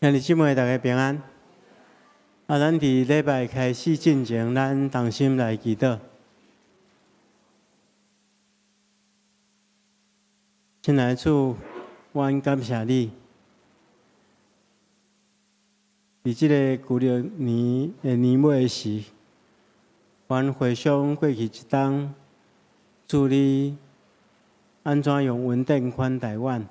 兄弟姊妹，大家平安。啊，咱佇禮拜開始進前，咱同心來祈禱。親愛的主，阮感謝你，佇這个舊曆年的年尾時，阮回想過去一冬，主你按怎用恩典款待阮，予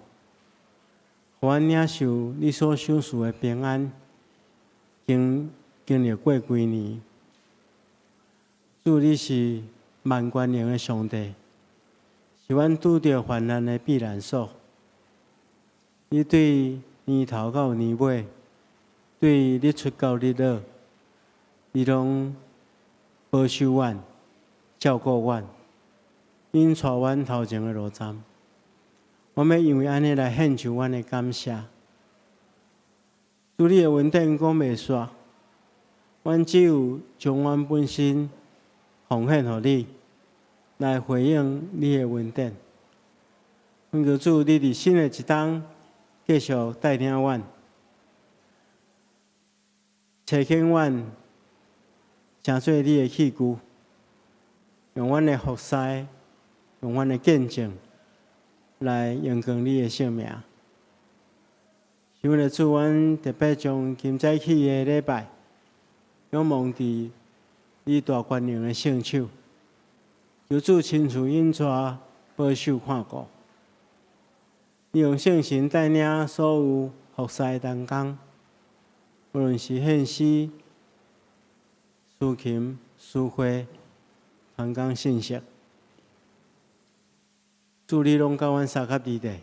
阮領受你所賞賜的平安，經歷過規年。主，你是萬權能的上帝，是阮拄著患難的避難所。你對年頭到年尾，對日出到日落，你攏保守阮、照顧阮，引帶阮頭前的路站。我欲因為按呢來獻上阮的感謝。主，你的恩典講袂煞，阮只有將阮本身奉獻予你，來回應你的恩典。懇求主，你佇新的一冬繼續帶領阮，差遣阮成做你的器具，用阮的服侍，用阮的見證，來榮光你的聖名。是阮的主，阮特別將今早起的禮拜，仰望佇你大權能的聖手，求主親自引帶、保守、看顧。你用聖神帶領所有服侍同工，無論是獻詩、司琴、司會、傳講信息，主，你攏佮阮相佮佇咧，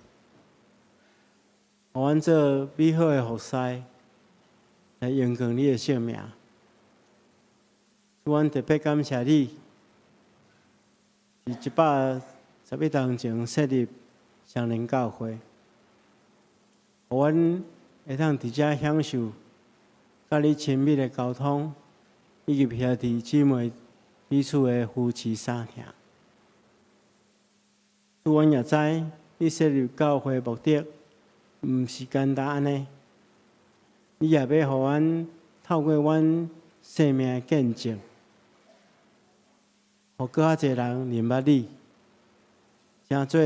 予阮做美好的服侍，來榮光你的聖名。主，阮特別感謝你，佇111冬前設立雙連教會，予阮會當佇遮享受佮你親密的溝通，以及兄弟姊妹彼此的扶持相疼。主，阮也知你設立教會目的，毋是簡單按呢，你也欲予阮透過阮生命的見證，予閣較濟人認捌你，成做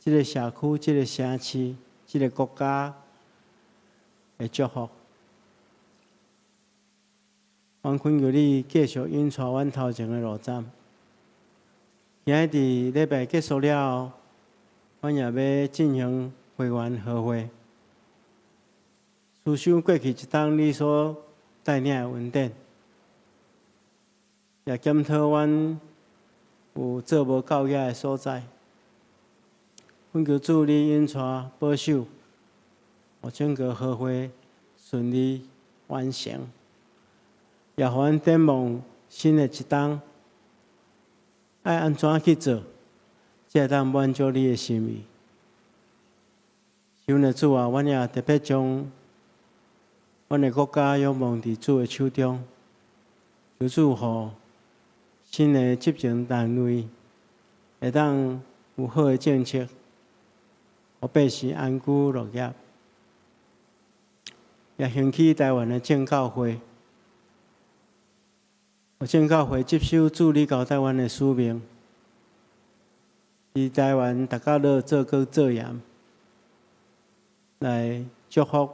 這个社區、這个城市、這个國家的祝福。阮懇求你繼續引帶阮頭前的路站。今仔佇禮拜結束了後，阮也欲進行會員和會，思想過去一冬你所帶領的恩典，也檢討阮有做無夠額的所在。懇求主你引帶保守，予整個和會順利完成，也予阮展望新的一冬，愛按怎去做，才會當滿足你的心意。是阮的主啊，阮也特別將阮的國家仰望佇主的手中，求主予新的執政單位會當有好的政策，予百姓安居樂業，也興起台灣的正教會，予正教會接受主你交代阮的使命，佇台灣逐角落做光做鹽，來祝福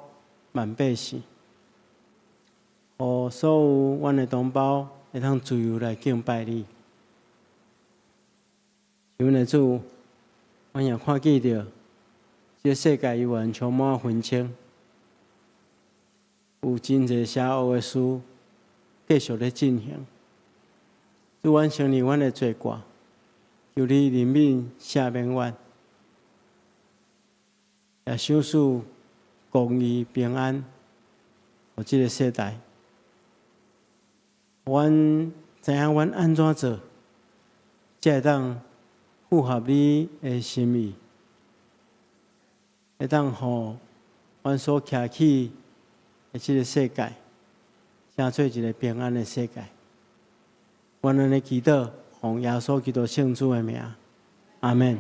萬百姓，予所有阮的同胞會當自由來敬拜你。是阮的主，阮也看見著，這个世界猶原充滿紛爭，有真濟邪惡的事繼續咧進行。主，阮承認阮的罪過，求你憐憫赦免阮，也賞賜公義平安，予這个世代。阮知影阮按怎做，才會當符合你的心意，會當予阮所徛起的這个世界，成做一个平安的世界。阮按呢祈禱，奉耶穌基督聖主的名，阿們。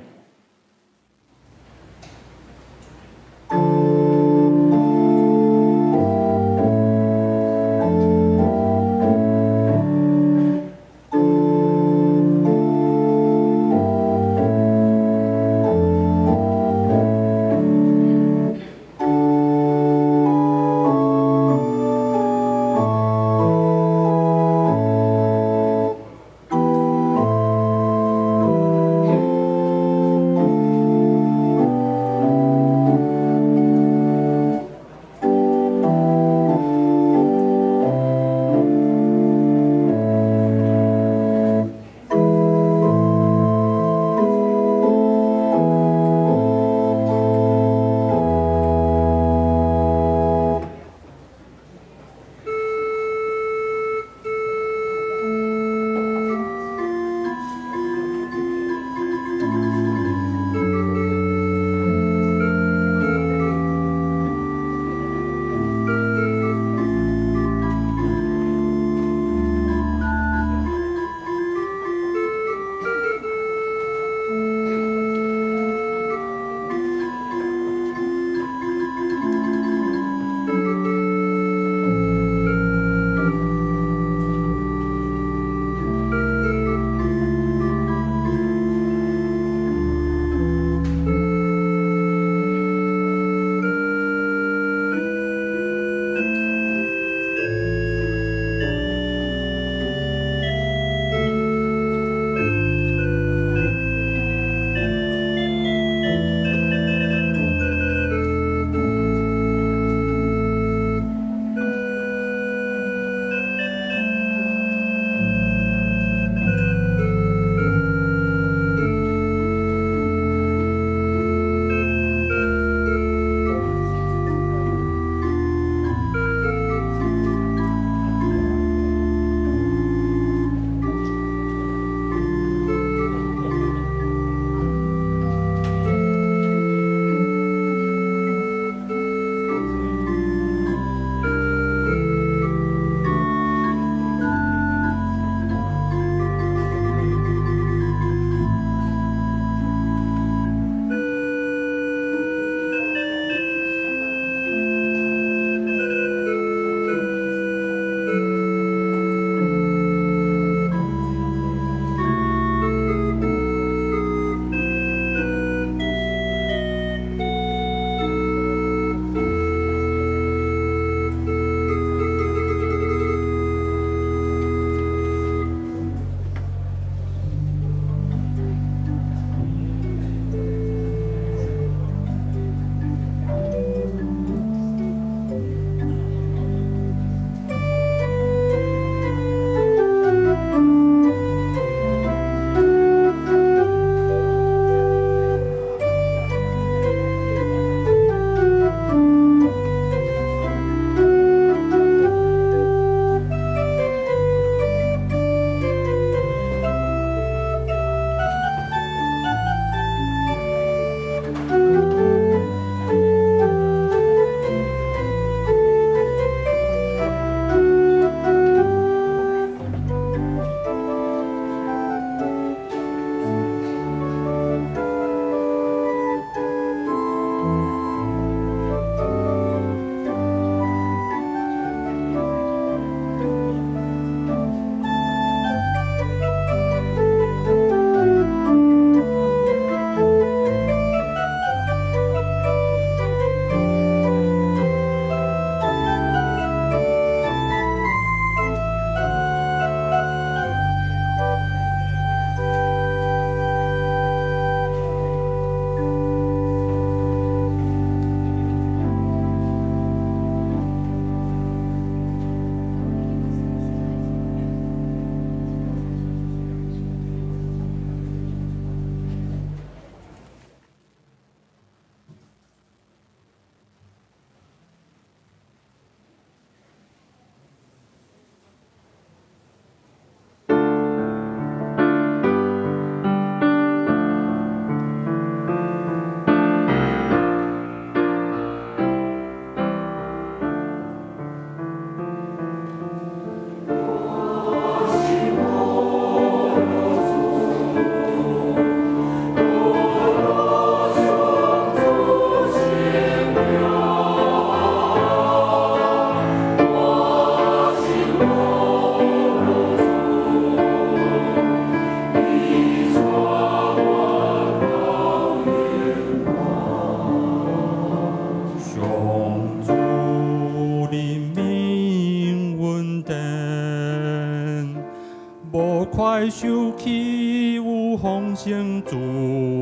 心主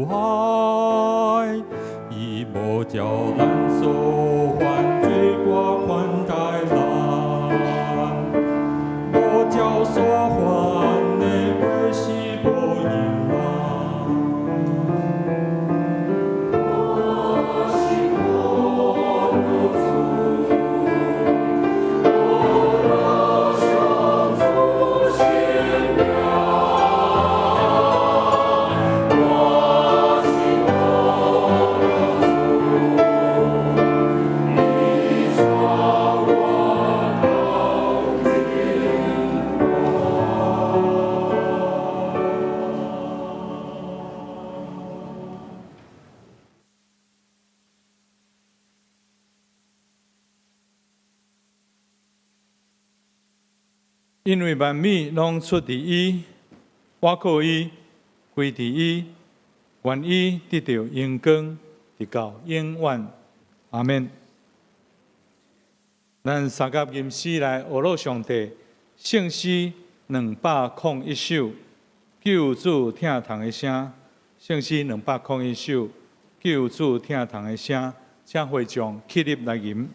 愛，伊無叫咱所犯罪過款待咱，無照所犯的過失報應咱。我是我的主，我若向主獻了，我是我的主，你帶我頭前 因為萬物攏出佇伊，倚靠伊，歸佇伊，願伊得著榮光，直到永遠。阿們。咱相佮吟詩來學樂上帝，聖詩201首，救主疼痛的聲。聖詩201首，救主疼痛的聲，請會眾起立來吟。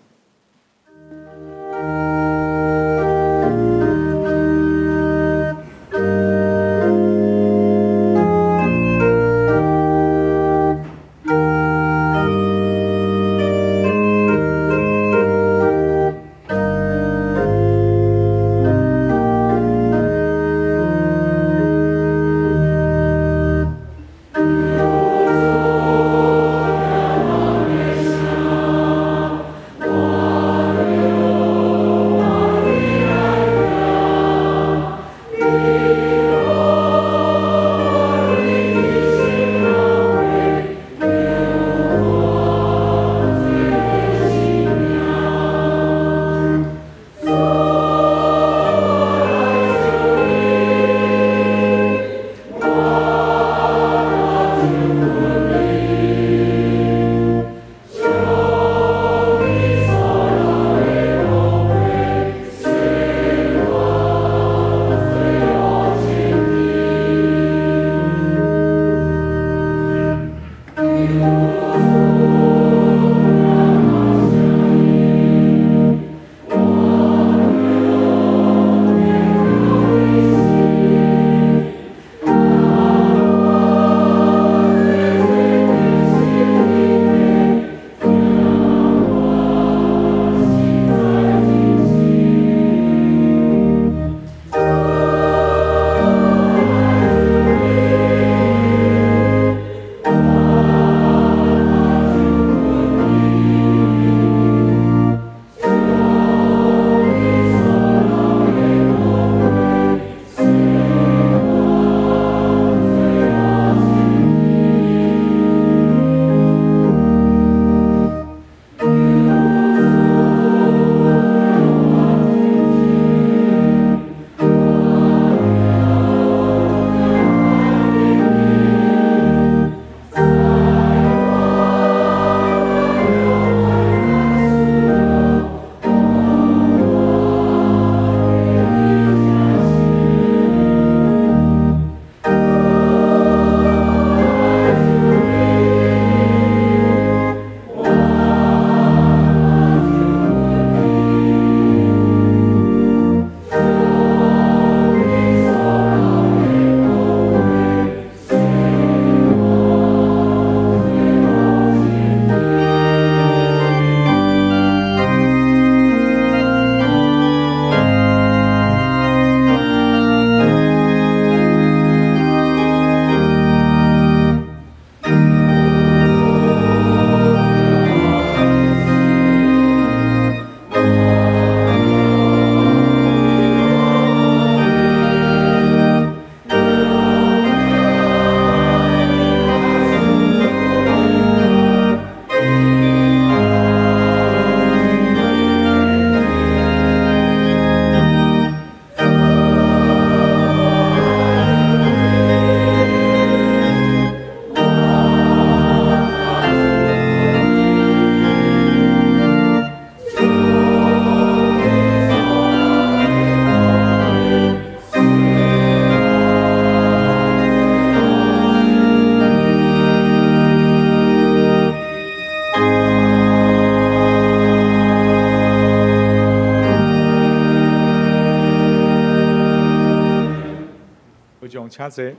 請坐。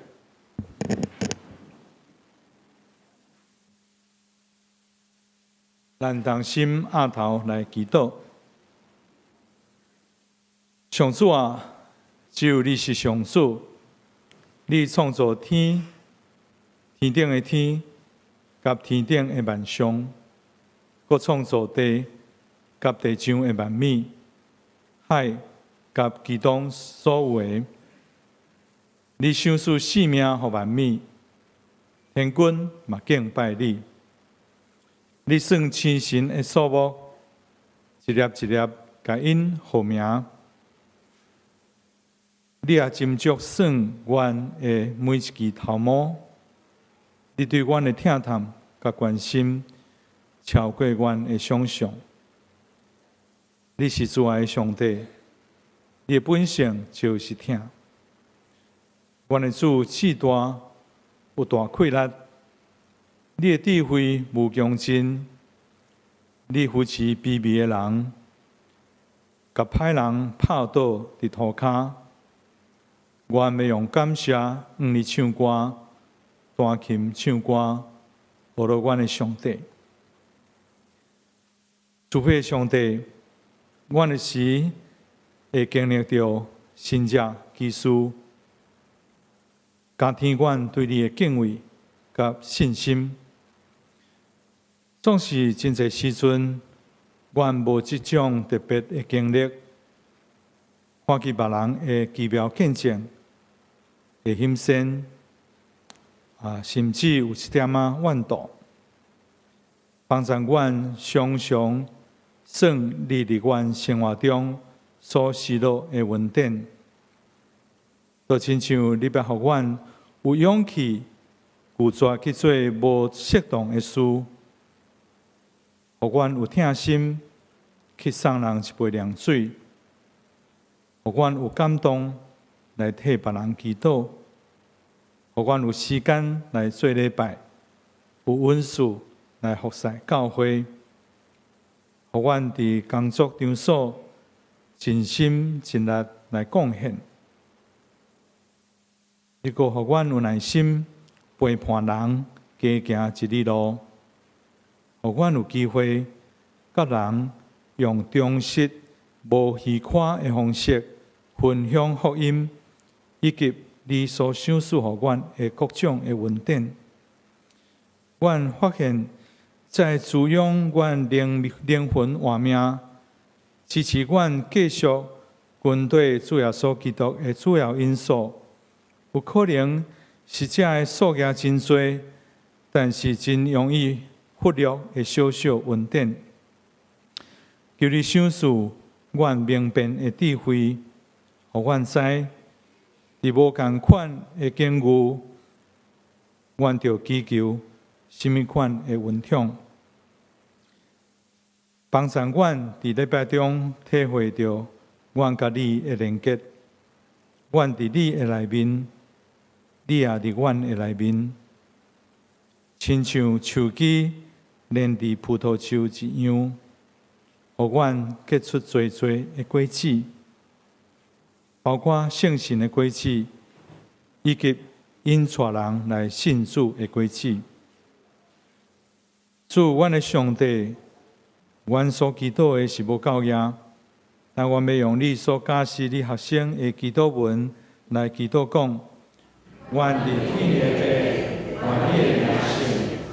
咱同心徼頭來祈禱。上主啊，只有你是上主，你創造天、天頂的天，佮天頂的萬象，閣創造地，佮地上的萬物，海佮其中所有的。你賞賜性命予萬物，天軍嘛敬拜你。你算星辰的數目，一粒一粒共𪜶號名。你也斟酌算阮的每一支頭毛。你對阮的疼痛佮關心，超過阮的想象。你是慈愛的上帝，你的本性就是疼。阮的主至大，有大氣力。你的智慧無窮盡，你扶持卑微的人，共歹人拍倒佇塗跤。阮欲用感謝向你唱歌，彈琴唱歌，呵咾阮的上帝。慈悲上帝，阮有時會經歷著神蹟奇事，加添阮對你的敬畏佮信心。總是真濟時陣，阮無這種特別的經歷，看見別人的奇妙見證會欣羨，啊，甚至有一點仔怨妒。幫助阮常常算你佇阮生活中所施落的恩典，就親像你欲予阮有勇氣拒絕去做無適當的事，予阮有疼心去送人一杯涼水，予阮有感動來替別人祈禱，予阮有時間來做禮拜，有恩賜來服侍教會，予阮佇工作場所盡心盡力來貢獻。你閣予阮有耐心陪伴人加行一里路，予阮有機會佮人用忠實、無虛誇的方式分享福音，以及你所賞賜予阮的各種的恩典。阮發現，在滋養阮靈魂活命，支持阮繼續跟隨主耶穌基督的主要因素，有可能是這个數額真濟，但是真容易忽略的小小恩典。求你賞賜阮明辨的智慧，予阮知佇無仝款的境遇，阮著祈求啥物款的恩寵，幫助阮佇禮拜中體會著阮佮你的連結，阮佇你的內面，你也佇阮的內面，親像樹枝連佇葡萄樹一樣，予阮結出濟濟的果子，包括聖神的果子，以及引帶人來信主的果子。主，阮的上帝，阮所祈禱的是無夠額，但阮欲用你所教示你學生的祈禱文來祈禱講：願佇天的父，願你的名聖，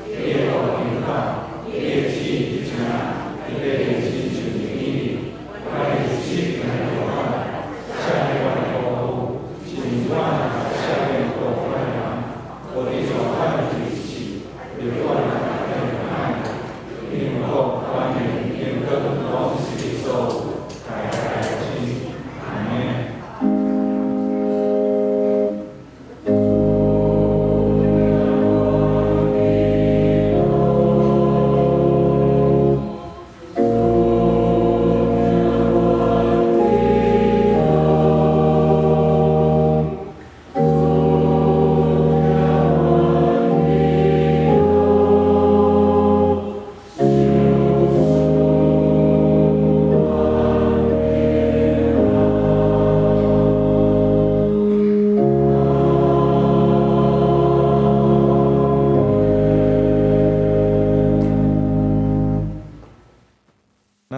你的國臨到，你的旨意行，佇地親像佇天。阮的食來予阮，赦免阮的過誤，親像阮也赦免過犯的人，無得帶阮入試，救阮脫離歹。因國權柄榮光攏是你所有，代代永遠。阿們。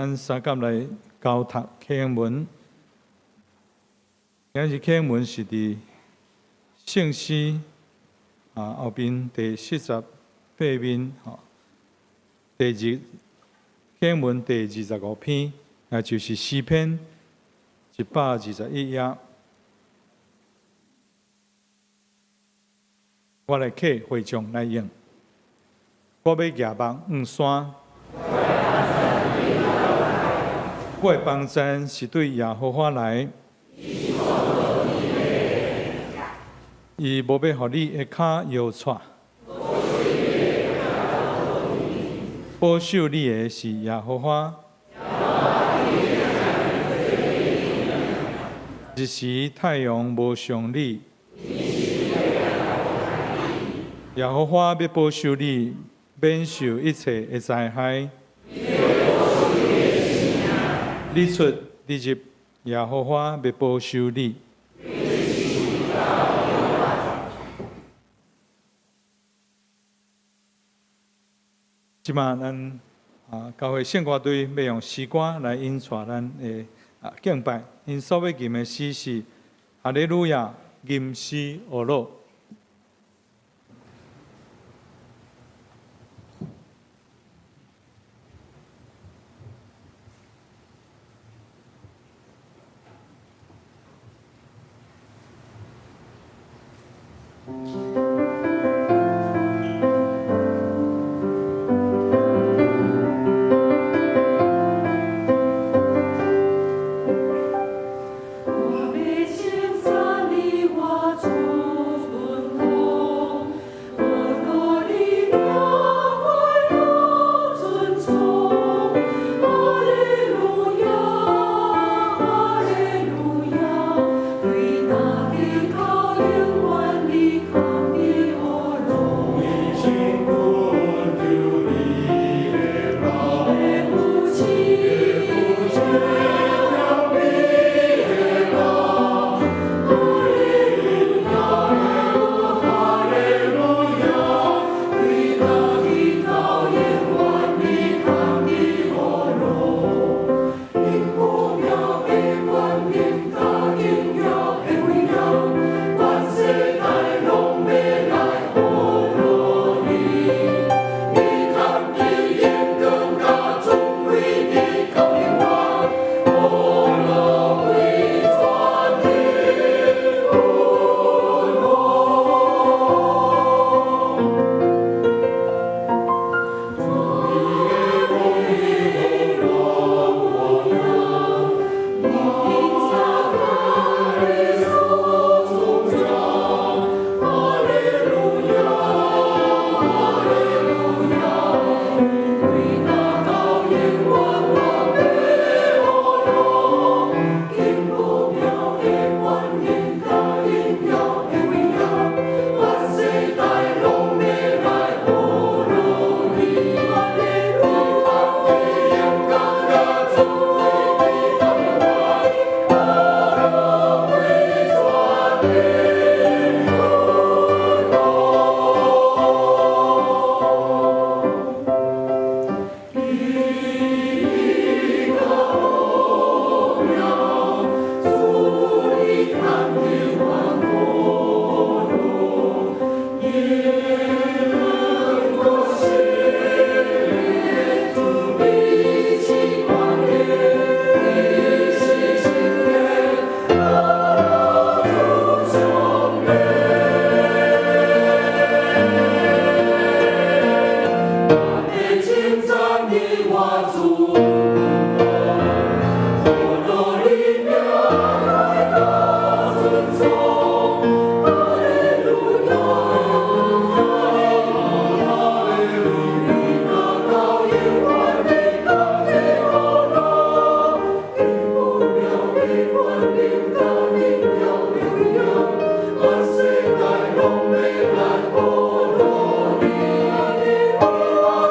咱相佮來交讀啟應文。今日啟應文是佇聖詩啊後邊第48面吼，第二啟應文第25篇，也就是詩篇121頁。我來請會眾來應。我欲舉目向山，我的幫贊是對耶和華來。伊無欲予你的跤搖掣，保守你的是耶和華。日時太陽無傷你，耶和華欲保守你，免受一切的災害。你出你入，耶和華欲保守你。這擺咱啊，教會聖歌隊欲用詩歌來引帶咱的啊敬拜。𪜶所欲吟的詩是《哈利路亞》吟詩學樂。我欲稱讚你，我主君王，學樂你名快樂尊崇，哈利路亞，哈利路亞，對大地到永遠，你康的學樂。你的扶持，哈利路亞，對大地到永遠，你康的學樂。因寶妙的權柄佮榮耀的威嚴，萬世代攏欲來學樂你。你康的榮光佮尊貴直到永遠，學樂歸全的君王。稱讚你，我主君王，學樂你名快樂尊崇，哈利路亞，哈利路亞，你若到永遠，你當的學樂，因寶妙的權柄佮榮耀的威嚴，萬世代攏欲來學樂你。你康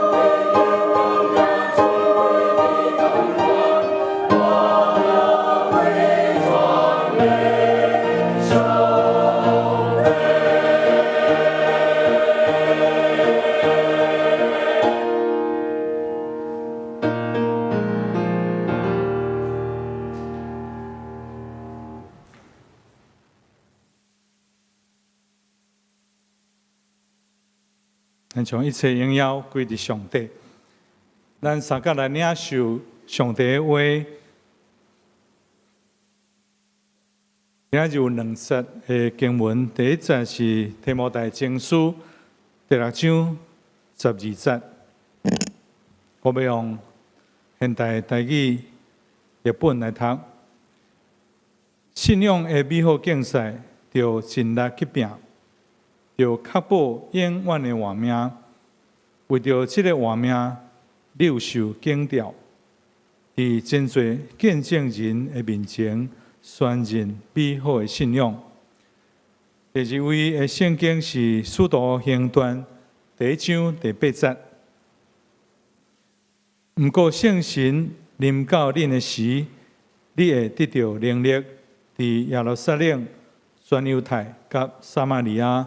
的榮光佮尊貴咱將一切榮耀歸佇上帝。咱三甲來領受上帝的話。今日有兩節的經文，第一節是提摩太前書第六章十二節。我欲用現代台語譯本來讀。信仰的美好競賽，著盡力去拚，著確保永遠的活命。為著這个活命，你有受檢調，佇真濟見證人的面前宣認美好的信仰。第二位的聖經是《使徒行傳》第一章第八節。毋過聖神臨到恁的時，你會得著能力，佇耶路撒冷、全猶太佮撒瑪利亞，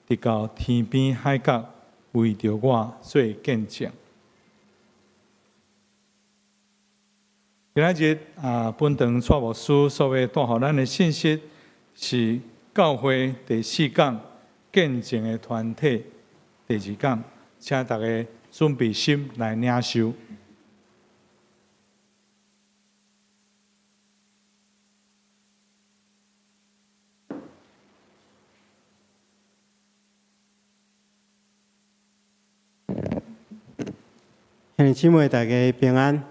直到天邊海角，為著我做見證。今仔日啊，本堂蔡牧師所欲帶予咱的信息是教會第四講見證的團體第二講，請大家準備心來領受。兄弟姊妹，大家平安。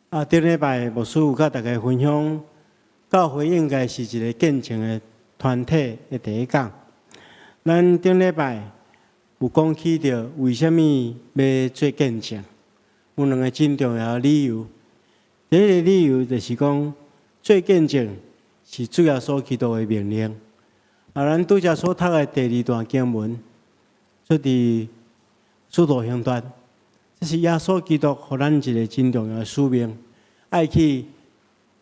啊，頂禮拜牧師有佮大家分享，教會應該是一個見證的團體的第一講。咱頂禮拜有講起著為啥物欲做見證，有兩个真重要的理由。第一个理由就是講，做見證是主耶穌基督的命令。啊，咱拄才所讀的第二段經文，出佇使徒行傳。這是耶穌基督予咱一個真重要的使命，愛去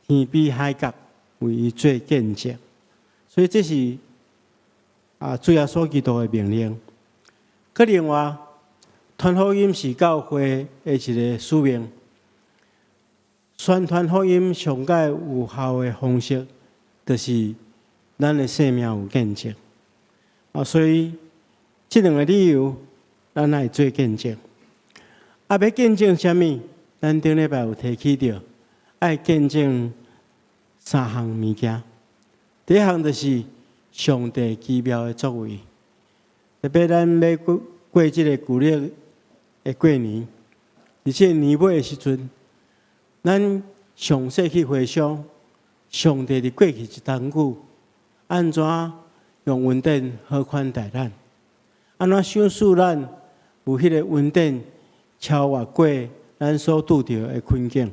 天邊海角為伊做見證。所以這是啊，主耶穌基督的命令。閣另外，傳福音是教會的一個使命。宣傳福音上蓋有效的方式，就是咱的生命有見證。啊，所以這兩個理由，咱愛做見證。啊，欲見證啥物？咱頂禮拜有提起著，愛見證三項物件。第一項就是上帝奇妙的作為，特別咱欲過過這个舊曆的過年，佇這个年尾的時陣，咱詳細去回想上帝佇過去一冬久，按怎用恩典好款待咱，按怎賞賜咱有彼个恩典超越過咱所拄著的困境，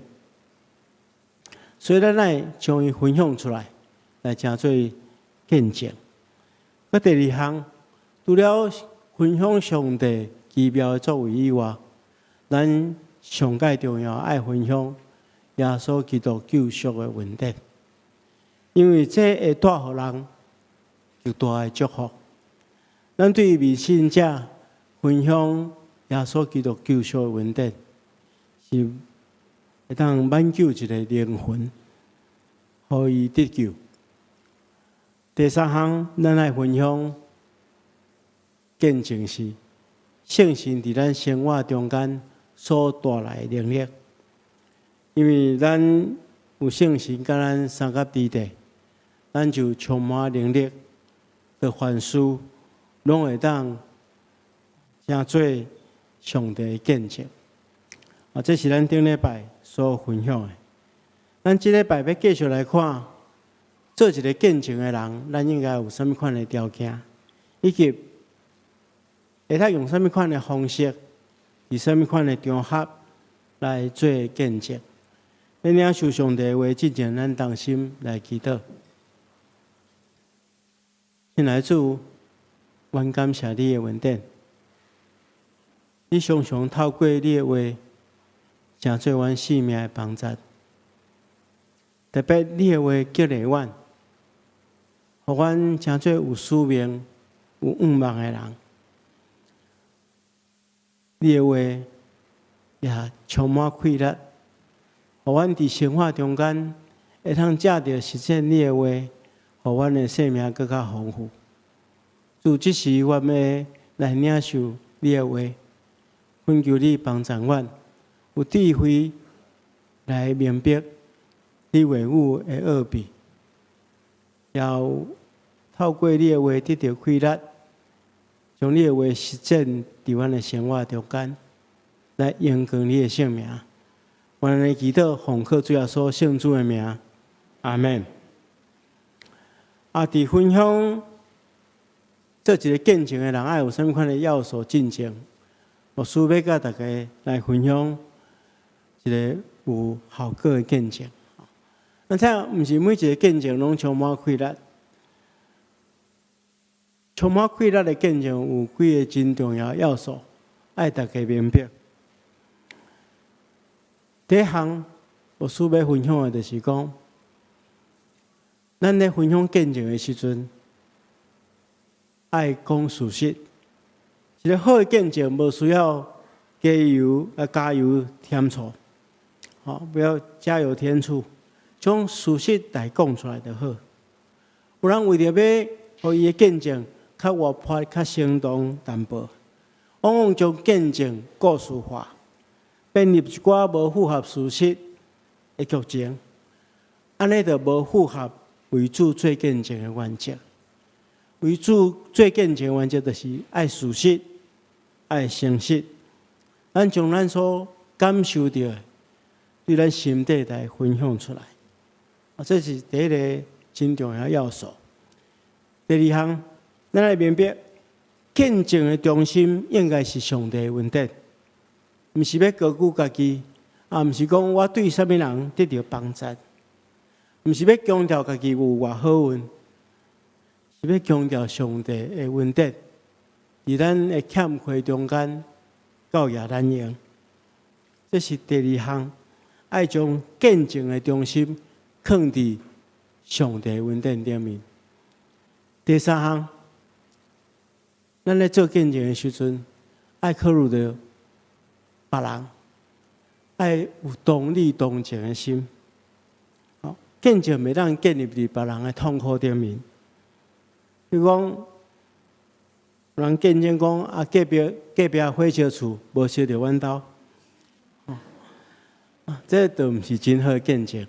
所以咱愛將伊分享出來，來成做見證。閣第二項，除了分享上帝奇妙的作為以外，咱上蓋重要愛分享耶穌基督救贖的恩典，因為這會帶予人極大的祝福。咱對未信者分享耶穌基督救贖的恩典，是會當挽救一個靈魂，予伊得救。第三項，咱愛分享見證是聖神佇咱生活中間所帶來的能力，因為咱有聖神佮咱相佮佇咧，咱就充滿能力，佇凡事攏會當成做上帝的見證。啊，這是咱頂禮拜所分享的。咱這禮拜欲繼續來看，做一个見證的人，咱應該有啥物款的條件，以及會當用啥物款的方式，佇啥物款的場合來做見證。欲領受上帝的話之前，咱同心來祈禱。親愛的主，阮感謝你的恩典，你常常透過你的話，成做阮生命的幫助。特別你的話激勵阮，予阮成做有使命、有願望的人。你的話也充滿氣力，予阮佇生活中間會通藉著實踐你的話，予阮的生命閣較豐富。主，這時阮欲來領受你的話，懇求你幫助阮有智慧來明白你話語的奧秘，也有透過你的話得著氣力，將你的話實踐佇阮的生活中間，來榮光你的聖名。阮按呢祈禱，奉靠主耶穌聖子的名，阿門。啊，佇分享做一个見證的人，愛有啥物款的要素進前，牧師欲佮大家來分享一个有效果的見證。咱知影，毋是每一个見證攏充滿氣力，充滿氣力的見證有幾个真重要要素，愛大家明白。第一項，牧師欲分享的就是講，咱咧分享見證的時陣，愛講事實。一个好的見證，無需要加油啊，加油添醋，吼，不要加油添醋，將事實來講出來就好。有人為著欲予伊的見證較活潑、較生動淡薄，往往將見證故事化，編入一寡無符合事實的劇情，按呢就無符合為主做見證的原則。為主做見證的原則就是愛事實、愛誠實。咱將咱所感受著的，對咱心底來分享出來。啊，這是第一个真重要要素。第二項，咱愛明白，見證的中心應該是上帝的恩典，毋是欲高舉家己，也毋是講我對啥物人得著幫助，毋是欲強調家己有偌好運，是欲強調上帝的恩典，佇咱的欠缺中間夠予咱用。這是第二項，愛將見證的中心囥佇上帝恩典頂面。第三項，咱咧做見證的時陣，愛考慮著別人，愛有同理同情的心。吼，見證袂當建立佇別人的痛苦頂面。比如講，有人見證講啊，隔壁隔壁火燒厝無燒著阮兜，啊，這就毋是真好的見證。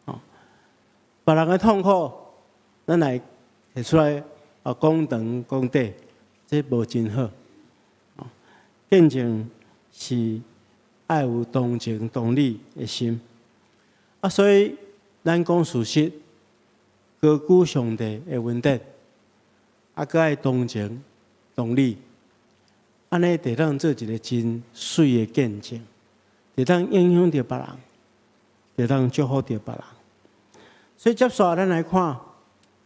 吼，別人的痛苦，咱來提出來啊，講長講短，這無真好。見證是愛有同情同理的心。啊，所以咱講事實，高舉上帝的恩典，啊，閣愛同情同理，按呢會當做一个真媠的見證，會當影響著別人，會當祝福著別人。所以接紲咱來看，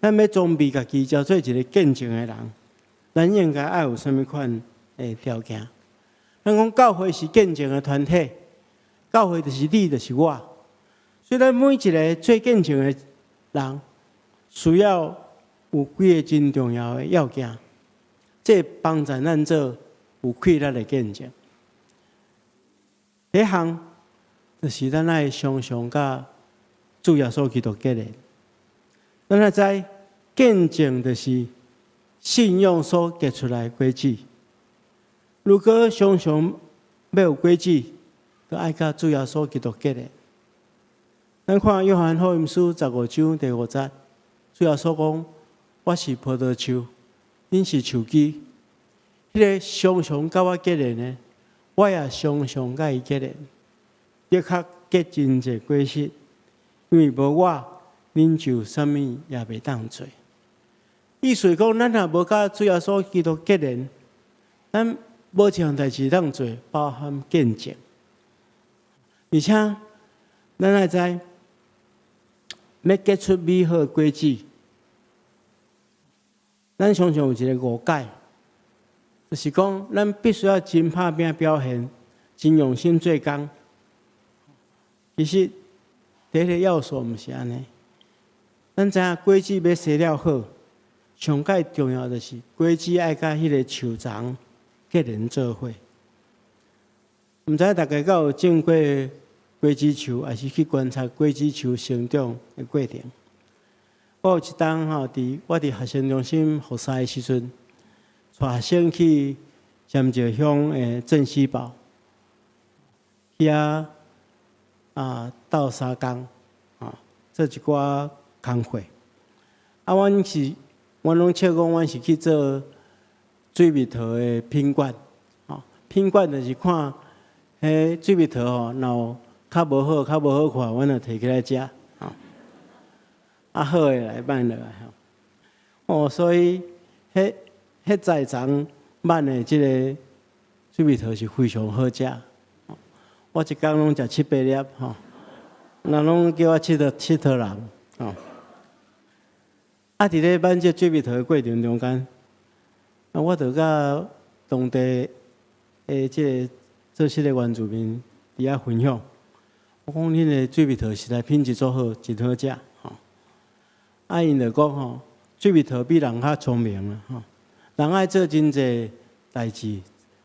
咱欲裝備家己，成做一个見證的人，咱應該愛有啥物款的條件？咱講教會是見證的團體，教會就是你，就是我。所以咱每一个做見證的人，需要有幾个真重要的要件，這幫助咱做有氣力的見證。第一項就是咱愛常常佮主耶穌基督結連。咱愛知見證就是信仰所結出來的果子。如果常常欲有果子，就愛佮主耶穌基督結連。咱看約翰福音書15章第5節，主耶穌講：我是葡萄樹，恁是樹枝。彼个常常佮我結連的，我也常常佮伊結連，的確結真濟果實。因為無我，恁就啥物也袂當做。意思是講，咱若無佮主耶穌基督結連，咱無一項代誌當做，包含見證。而且，咱愛知，欲結出美好的果子，咱常常有一个誤解，就是講，咱必須要真拍拚表現，真用心做工。其實，第一个要素毋是按呢。咱知影果子欲生了好，上蓋重要就是果子愛佮彼个樹叢結連做伙。毋知大家敢有種過果子樹，抑是去觀察果子樹成長的過程？我有一冬吼，佇我佇學生中心服侍的時陣，帶學生去尖石鄉的鎮西堡，去遐啊鬥相共，啊做一寡工課。啊，阮攏笑講，阮是去做水蜜桃的品管，吼，品管就是看彼水蜜桃吼，若有較無好看，阮就提起來食，吼。啊，好的來挽落來吼。哦，所以彼栽種挽的這个水蜜桃是非常好食。我一工攏食七八粒吼，人攏叫我𨑨迌人吼。啊，佇咧挽這水蜜桃的過程中間，啊，我就佮當地的這个做事的原住民佇遐分享。我講恁的水蜜桃實在品質足好，真好食吼。啊，𪜶就講吼，水蜜桃比人較聰明啦吼。人愛做真濟代誌，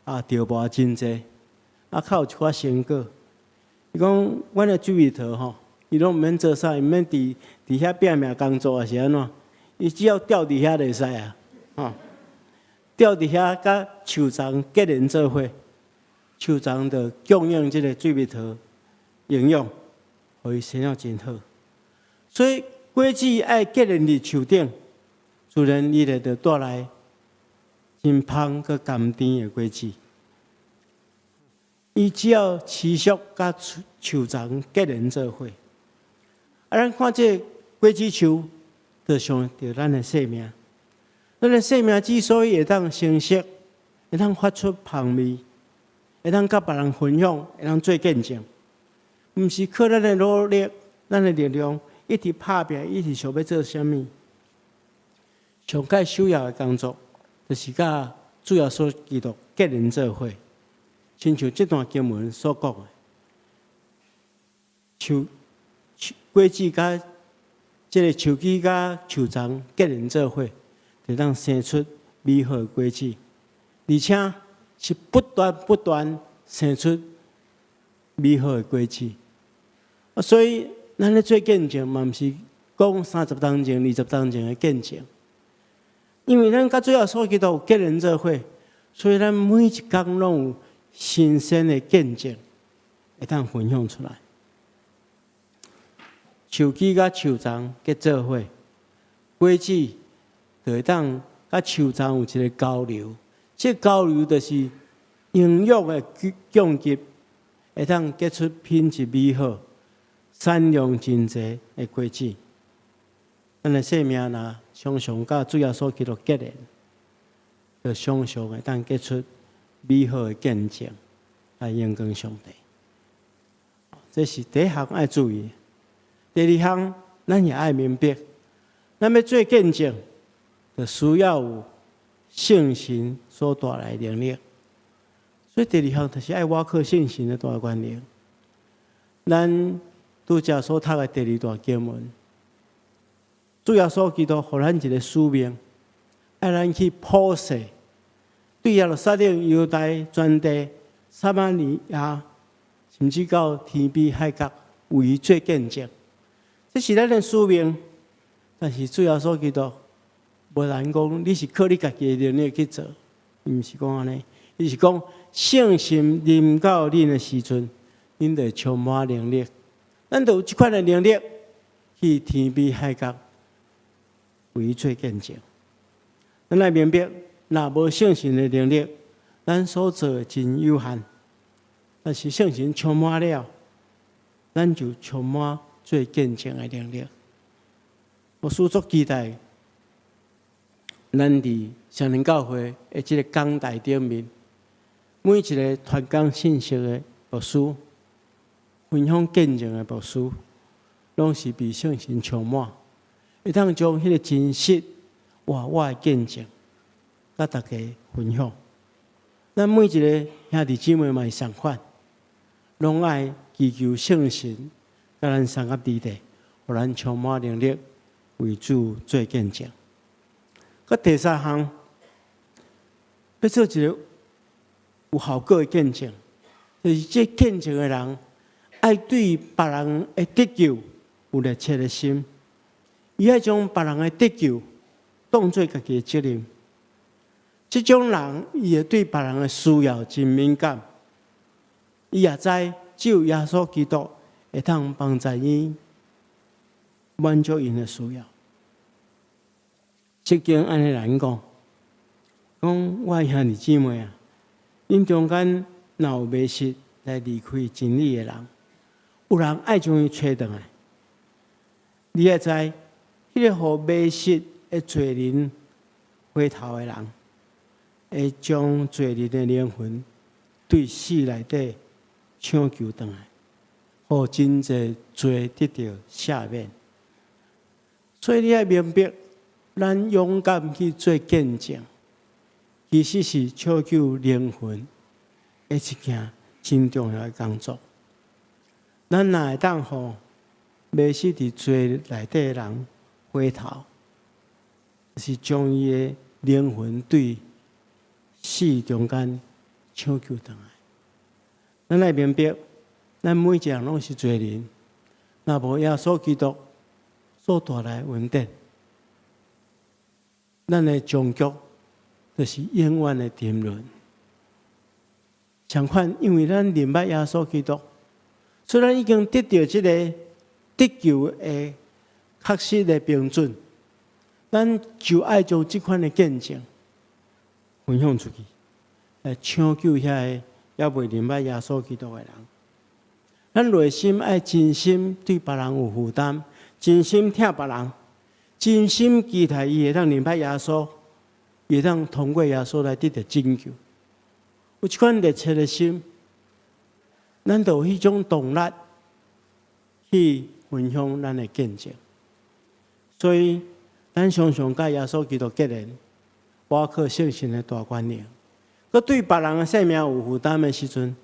啊，著無真濟，啊，較有一寡成果。伊講，阮的水蜜桃吼，伊攏毋免做啥，伊毋免佇遐拼命工作，抑是按怎？伊只要吊佇遐就會使啊，吼，吊佇遐佮樹叢結連做伙，樹叢就供應這个水蜜桃營養，予伊生了真好。所以果子愛結連佇樹頂，自然伊就帶來真芳閣甘甜的果子。伊只要持續佮樹叢結連做伙。啊，咱看這果子樹，就像著咱的生命。咱的生命之所以會當成熟，會當發出芳味，會當佮別人分享，會當做見證，毋是靠咱的努力、咱的力量，一直拍拚，一直想欲做啥物。上蓋首要的工作，就是佮主耶穌基督結連做伙，親像這段經文所講的，樹果子佮這个樹枝佮樹叢結連做伙，就當生出美好的果子，而且是不斷不斷生出美好的果子。啊，所以咱咧做見證嘛，毋是講30冬前、20冬前的見證，因為咱佮主耶穌基督有結連做伙，所以咱每一工攏有新鮮的見證會當分享出來。樹枝佮樹叢結做伙，果子就會當佮樹叢有一个交流，這交流就是營養的供給，會當結出品質美好、產量真濟的果子。咱的生命若常常佮主耶穌基督結連，就常常會當結出美好的見證來榮光上帝。這是第一項愛注意。第二項，咱也愛明白，咱欲做見證，就需要有聖神所帶來的能力。所以第二項就是愛倚靠聖神的大權能。咱拄才所讀的第二段經文，主耶穌基督予咱一个使命，愛咱去普世，對耶路撒冷、猶大全地、撒瑪利亞，甚至到天邊海角，為伊做見證。這是咱的使命，但是主耶穌基督無咱講，你是靠你家己的能力去做，伊毋是講按呢，伊是講聖神臨到恁的時陣，恁就會充滿能力，咱就有這款的能力去天邊海角為伊做見證。咱愛明白，若無聖神的能力，咱所做的真有限。但是聖神充滿了，咱就充滿做見證的能力。我足期待，咱佇聖靈教會的這个講台頂面，每一个傳講信息的牧師，分享見證的牧師，攏是被聖神充滿，會當將彼个真實活活的見證，佮大家分享。咱每一个兄弟姊妹嘛是相款，攏愛祈求聖神，佮咱相合佇地，予咱充滿能力，為主做見證。閣第三項，欲做一个有效果的見證，就是這見證的人愛對別人的得救有熱切的心，伊愛將別人的得救當做家己的責任。這種人，伊會對別人的需要真敏感，伊也知只有耶穌基督會當幫助𪜶滿足𪜶的需要。聖經按呢來講，講我的兄弟姊妹啊，恁中間若有迷失來離開真理的人，有人愛將伊揣轉來。你愛知，彼個予迷失的罪人回頭的人，會將罪人的靈魂對死內底搶救轉來，予真濟罪得著赦免。所以你愛明白，咱勇敢去做見證，其實是搶救靈魂的一件真重要的工作。咱若會當予迷失佇罪內底的人回頭，是將伊的靈魂對死中間搶救轉來。咱愛明白，咱每一個人攏是罪人，若無耶穌基督所帶來的恩典，咱的終局就是永遠的沉淪。相反，因為咱認捌耶穌基督，雖然已經得著這个得救的確實的標準，咱就愛將這款的見證分享出去，來搶救遐个猶未認捌耶穌基督的人。咱內心愛真心對別人有負擔，真心疼別人，真心期待伊會當認捌耶穌，會當通過耶穌來得著拯救。有這款熱切的心，咱就有彼種動力去分享咱的見證。所以，咱常常佮耶穌基督結連，倚靠聖神的大權能，閣對別人的性命有負擔的時陣，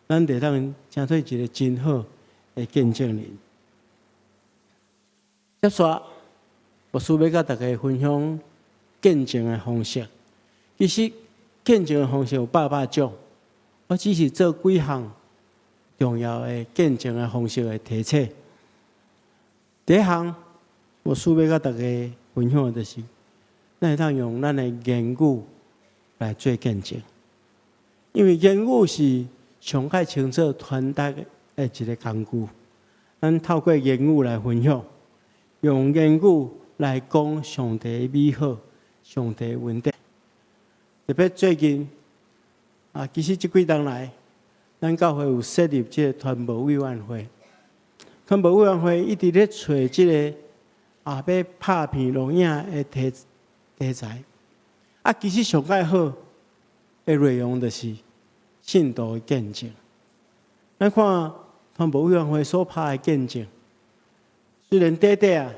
咱就當成做一个真好的見證人。接續，牧師欲佮大家分享見證的方式。其實，見證的方式有百百種，我只是做幾項重要的見證的方式的提醒。第一項，牧師欲佮大家分享的就是，咱會當用咱的言語來做見證，因為言語是上較清楚傳達的一个工具。咱透過言語來分享，用言語來講上帝的美好、上帝的恩典。特別最近啊，其實這幾冬來，咱教會有設立這个傳播委員會。傳播委員會一直咧揣這个欲拍片錄影的題材。啊，其實上蓋好的內容就是信徒的見證。咱看傳播委員會所拍的見證，雖然短短啊，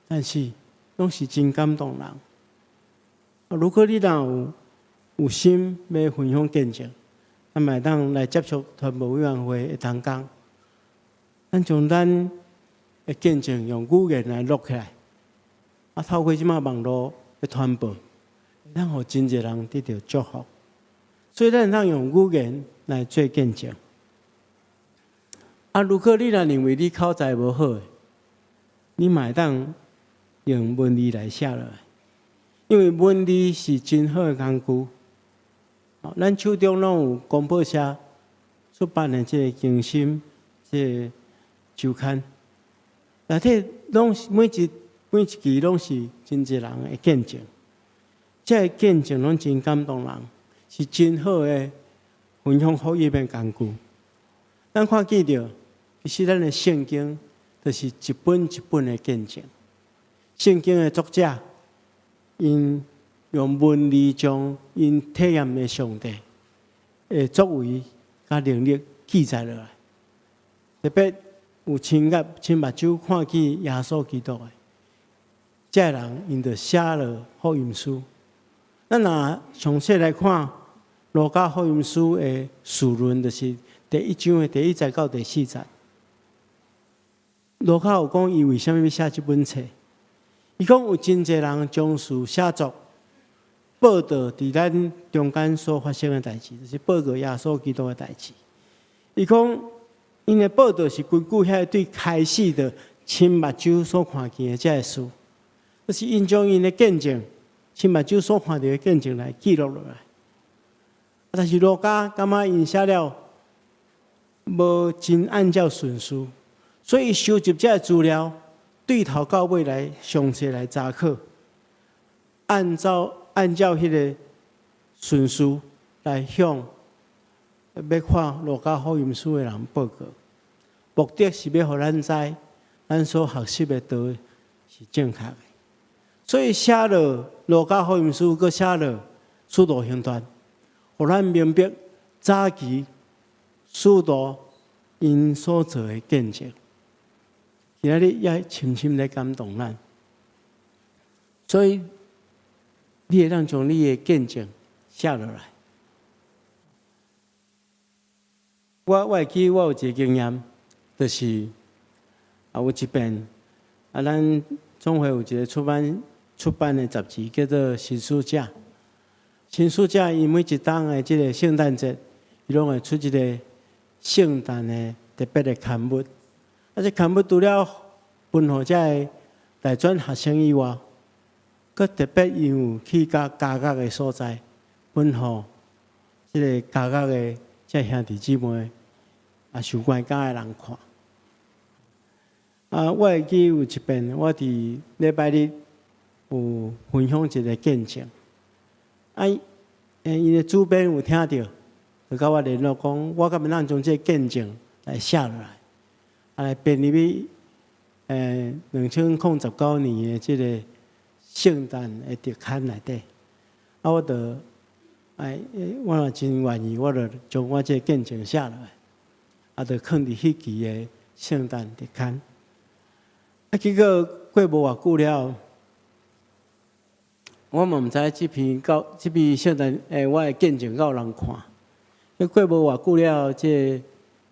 但是攏是真感動人。如果你若有心欲分享見證，咱嘛會當來接觸傳播委員會的同工，咱將咱的見證用語言來錄起來，啊，透過這擺網路的傳播，咱予真濟人得著祝福。所以咱會當用語言來做見證。啊，如果你若認為你口才無好，你嘛會當用文字來寫落來，因為文字是真好的工具。咱手中攏有公報社出版的這个更新這个週刊，內底攏是每一期攏是真濟人的見證，這个見證攏真感動人，是真好的分享福音的工具。咱看見著，其實咱的聖經就是一本一本的見證。聖經的作者，𪜶用文字將𪜶體驗的上帝的作為佮能力記載落來。特別有親眼親目睭看見耶穌基督的，這个人𪜶就寫了福音書。咱若詳細來看，路加福音書的序論，就是第一章的第一節到第四節。路加有講伊為啥物欲寫這本冊？伊講有真濟人將事寫作報道佇咱中間所發生的代誌，就是報告耶穌基督的代誌。伊講，𪜶的報道是根據遐个對開始的親目睭所看見的這个事，就是𪜶將𪜶的見證親目睭所看著的見證來記錄落來。但是路加感覺𪜶寫了無真按照順序，所以收集這个資料，對頭到尾來詳細來查考，按照彼个順序來向欲看路加福音書的人報告，目的是欲予咱知，咱所學習的道是正確的。所以寫落路加福音書，閣寫落使徒行傳，予咱明白早期使徒𪜶所做的見證。今仔日也深深咧感動咱，所以你會當將你的見證寫落來。我會記我有一个經驗，就是有一遍咱總會有一个出版的雜誌，叫做《新書者》。新書者伊每一冬的這个聖誕節，伊攏會出一个聖誕的特別的刊物。這刊物除了分予這个大專學生以外，閣特別𪜶有去到監獄的所在，分予這个監獄的這兄弟姊妹受關監的人看。我會記有一遍，我佇禮拜日有分享一个見證。𪜶的主編有聽著，就佮我聯絡講，我敢會當將這个見證來寫落來，來編入去2019年的這个聖誕的特刊內底。我就我若真願意，我就將我這个見證寫落來，就囥佇彼期的聖誕特刊。結果過無偌久了，我嘛毋知這篇聖誕我的見證敢有人看。過無偌久了，這个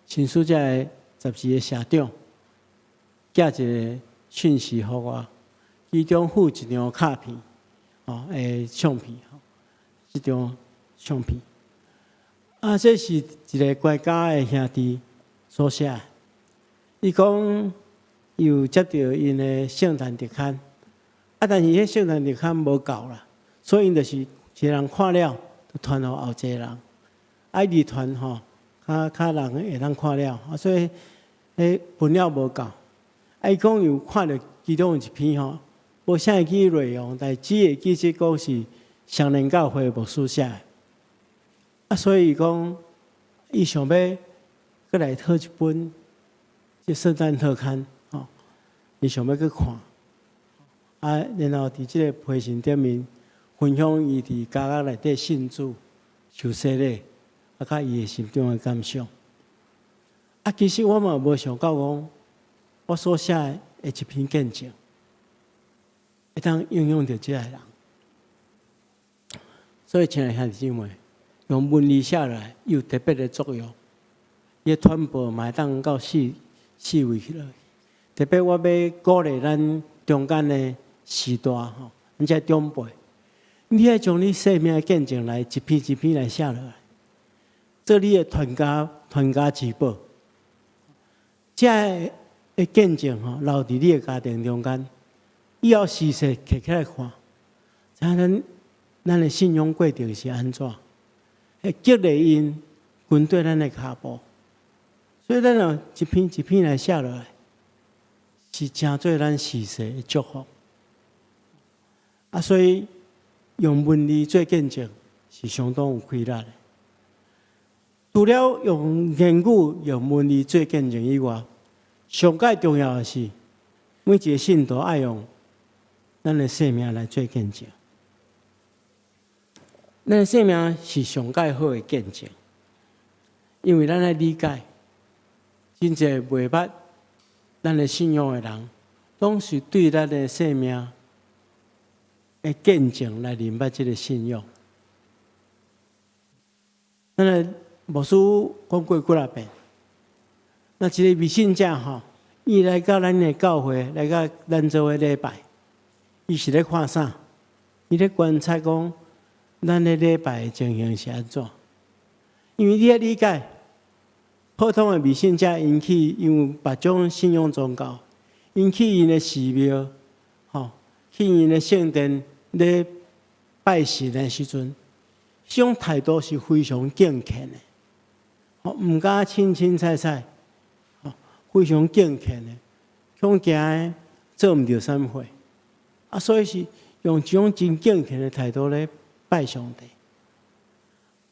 新書者的雜誌的社長寄一个訊息予我，其中附一張卡片，相片，這張相片。這是一个關監的兄弟所寫的。伊講，伊有接著𪜶的聖誕特刊，但是彼聖誕特刊無夠啦，所以𪜶就是一个人看了，就傳予後一个人，一直傳吼，較較人會當看了，所以彼分了無夠。伊講有看著其中有一篇吼，無啥會記內容，但只會記得講是雙連教會牧師寫的。所以伊講，伊想欲閣來討一本這聖誕特刊，吼，伊想欲去看。然後佇這个批信頂面分享伊佇監獄內底信主、受洗禮，佮伊的心中的感想。其實我嘛無想到講，我所寫的一篇見證，會當影響著這个人。所以，親愛的兄弟姊妹，用文字寫來有特別的作用，伊的傳播嘛會當到四四圍去落。特別我欲鼓勵咱中間的時代吼，咱這長輩，你愛將你生命的見證來一篇一篇來寫落來，做你的傳家之寶。這个見證吼，留佇你的家庭中間，以後時勢摕起來看，知影咱的信仰過程是按怎，會激勵𪜶跟綴咱的跤步。所以咱若一篇一篇來寫落來，是成做咱時勢的祝福。所以用文字做見證是相當有氣力的。除了用言語、用文字做見證以外，上蓋重要的是，每一个信徒愛用咱的生命來做見證。咱的生命是上蓋好的見證，因為咱愛理解，真濟袂捌咱的信仰的人，攏是對咱的生命的見證來認捌這个信仰。咱的牧師講過幾若遍，若一个未信者吼，伊來到咱的教會，來佮咱做伙禮拜，伊是咧看啥？伊咧觀察講，咱咧禮拜的情形是按怎？因為你愛理解，普通的未信者，𪜶去因為別種信仰宗教，𪜶去𪜶的寺廟，吼，去𪜶的聖殿咧拜神的時陣，這種態度是非常敬虔的，毋敢凊凊彩彩，非常敬虔的，恐驚做毋著啥物貨，啊，所以是用這種真敬虔的態度咧拜上帝。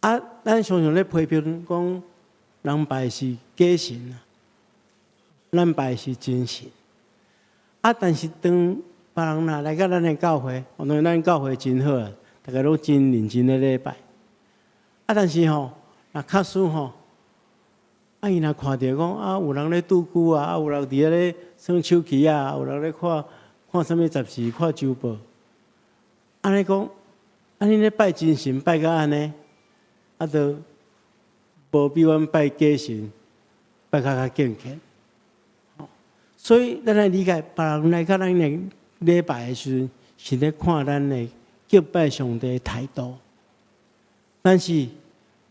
啊，咱常常咧批評講，人拜是假神啊，咱拜是真神。啊，但是當別人若來到咱的教會，當然咱教會真好啊，大家攏真認真咧禮拜。啊，但是吼，若假使吼，啊，伊若看著講啊，有人咧拄龜啊，啊，有人佇遐咧耍手機啊，有人咧看看啥物雜誌、看週報，按呢講，啊，恁咧拜真神拜甲按呢，啊，都無比阮拜假神拜較較敬虔。所以咱來理解，別人來佮咱來禮拜的時陣，是咧看咱的敬拜上帝的態度。但是別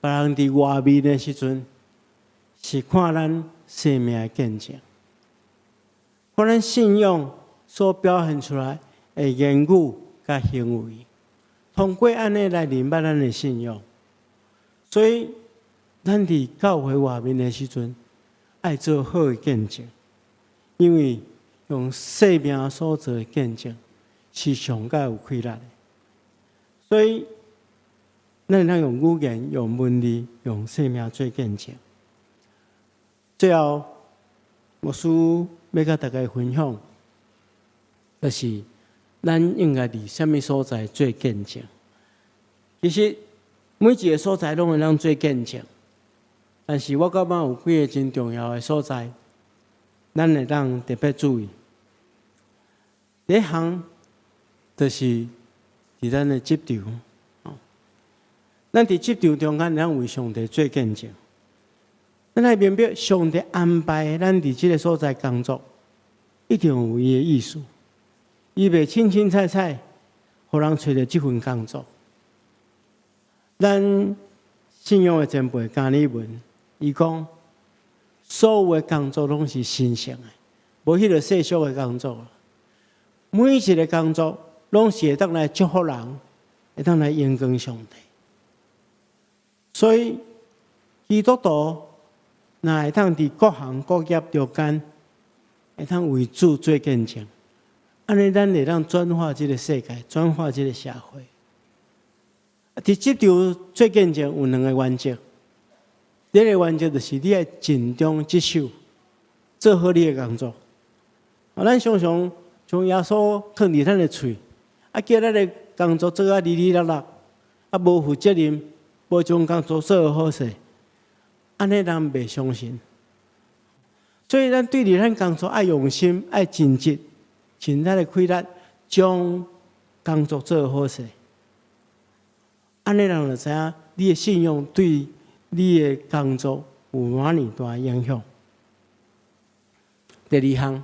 人佇外面的時陣，是看咱生命的見證，看咱信仰所表現出來的言語佮行為，通過按呢來認捌咱的信仰。所以，咱佇教會外面的時陣，愛做好的見證，因為用生命所做的見證是上蓋有氣力的。所以，咱會當用語言、用文字、用生命做見證。最後，牧師欲佮大家分享，就是咱應該佇啥物所在做見證。其實每一个所在攏會當做見證，但是我感覺有幾个真重要的所在，咱會當特別注意。第一項就是佇咱的職場，咱佇職場中間，咱為上帝做見證。咱愛明白，上帝安排咱佇這个所在工作，一定有伊的意思。伊袂凊凊彩彩，予人揣著這份工作。咱信仰的前輩加爾文，伊講，所有的工作攏是神聖的，無彼个世俗的工作。每一个工作攏是會當來祝福人，會當來榮光上帝。所以基督徒若會當佇各行各業中間，會當為主做見證，按呢咱會當轉化這个世界，轉化這个社會。佇職場做見證有兩个原則，第一个原則就是你愛盡忠職守，做好你的工作。啊，咱常常將耶穌囥佇咱的喙，啊，叫咱的工作做啊離離落落，啊，無負責任，無將工作做好勢，按呢人袂相信。所以咱對佇咱工作愛用心，愛盡職，盡咱的氣力，將工作做好勢。按呢人就知影你的信仰對你的工作有偌爾大影響。第二項，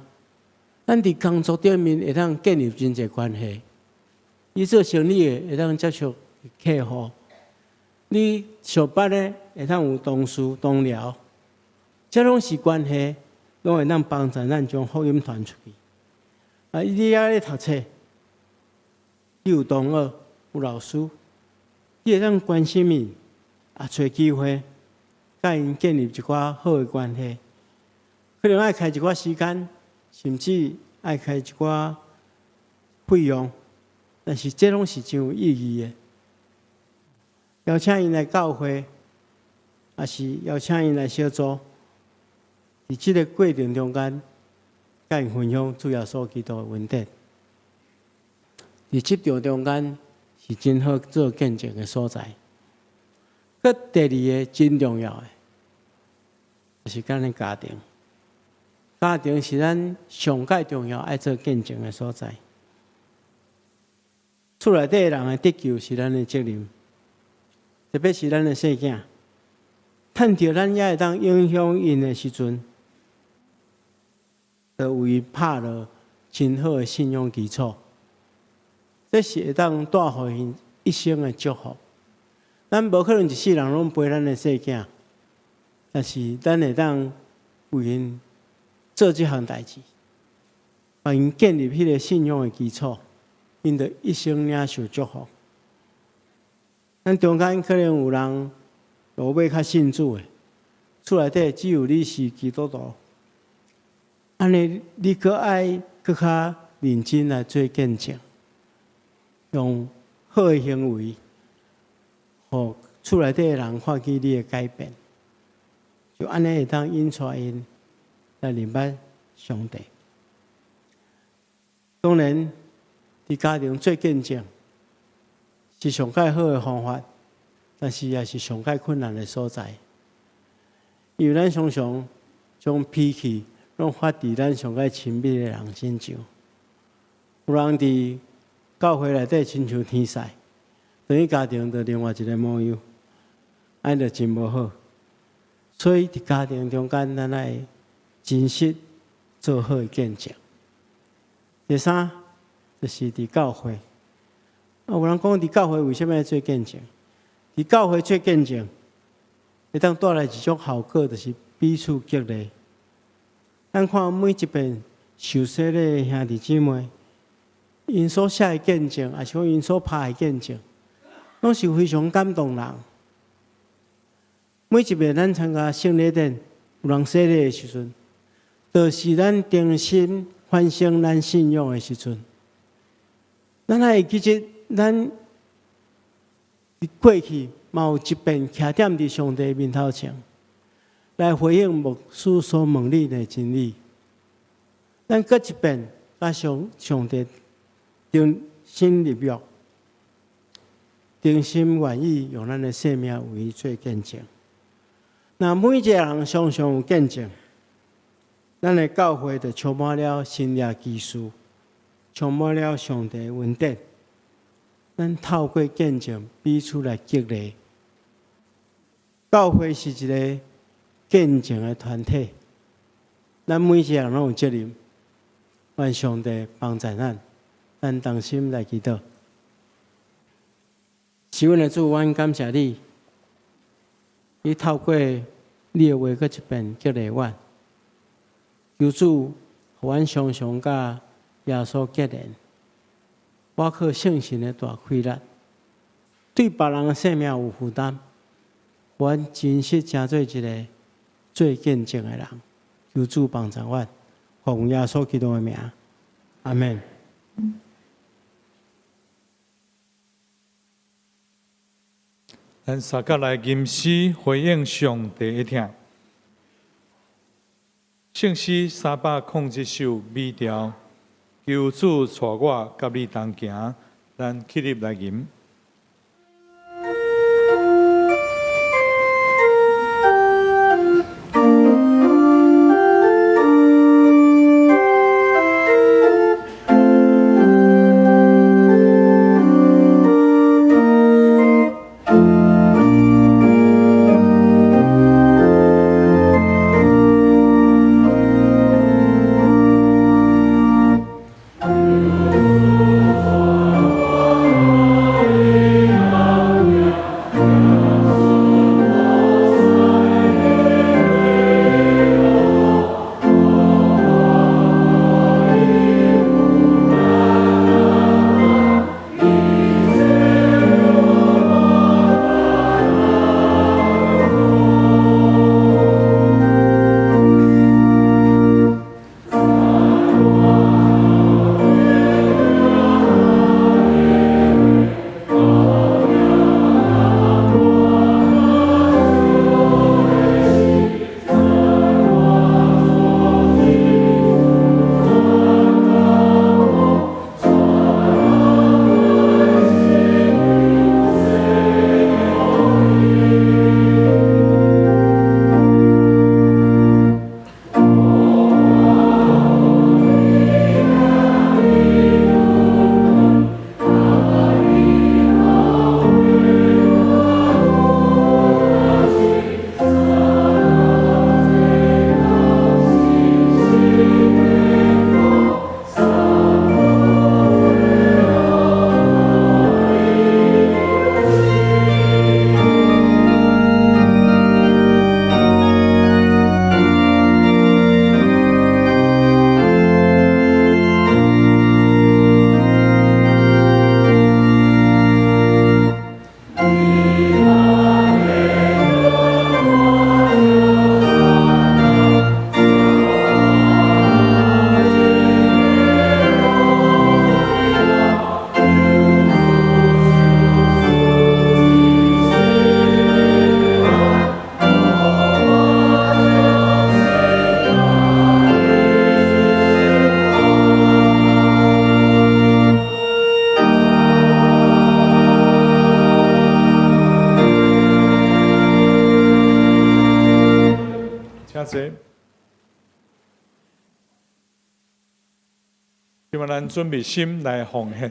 咱佇工作頂面會當建立真濟關係。你做生意的會當接觸客戶，你上班的會當有同事同僚，這攏是關係，攏會當幫助咱將福音傳出去。啊，你猶咧讀冊，你有同學，有老師，你會當關心𪜶，啊，揣機會，佮𪜶建立一寡好的關係。可能愛開一寡時間，甚至愛開一寡費用，但是這攏是真有意義的。邀請𪜶來教會，抑是邀請𪜶來小組，佇這个過程中間，佮𪜶分享主耶穌基督的恩典。佇職場中間是真好做見證的所在。閣第二个真重要的，就是咱的家庭。家庭是咱上蓋重要愛做見證的所在。厝內底人的得救是咱的責任，特別是咱的細囝，趁著咱猶會當影響𪜶的時陣，就為𪜶拍落真好的信仰基礎。這是會當帶予𪜶一生的祝福。咱無可能一世人攏陪咱的細囝，但是咱會當為𪜶做這項代誌，幫𪜶建立彼个信仰的基礎，𪜶就一生領受祝福。咱中間可能有人落尾較信主的，厝內底只有你是基督徒，按呢你閣愛閣較認真來做見證，用好的行為，予厝內底的人看見你的改變，就按呢會當引帶𪜶來認捌上帝。當然，佇家庭做見證是上蓋好的方法，但是也是上蓋困難的所在。因為咱常常將脾氣攏發佇咱上蓋親密的人身上。有人佇教會內底親像天使，轉去家庭就另外一个模樣，按呢就真無好。所以佇家庭中間，咱愛真實做好的見證。第三，就是佇教會。啊，有人講佇教會為啥物愛做見證？佇教會做見證，會當帶來一種效果，就是彼此激勵。咱看每一遍受洗禮的兄弟姊妹，𪜶所寫的見證，抑是講𪜶所拍的見證，攏是非常感動人。每一遍咱參加聖禮典，有人洗禮的時陣，就是咱重新反省咱信仰的時陣。咱還會記得，咱佇過去嘛有一遍徛踮佇上帝面頭前，來回應牧師所問你的真理。咱閣一遍佮上帝重新立約，誠心願意用咱的生命為伊做見證。若每一个人常常有見證，咱的教會就充滿了神蹟奇事，充滿了上帝的恩典。咱透過見證彼此來激勵。教會是一个見證的團體，咱每一个人攏有責任。願上帝幫助咱，咱同心來祈禱。是阮的主，阮感謝你，你透過你的話閣一遍激勵阮，求主予阮常常佮耶穌結連，我靠聖神的大氣力，對別人的生命有負擔，阮真實成做一个做見證的人，求主幫助阮，奉耶穌基督的名，阿們。咱三甲來吟詩回應上帝的疼。聖詩301首美調，求主帶我佮你同行，咱起立來吟。求主帶我。請坐。希望咱準備心來奉獻。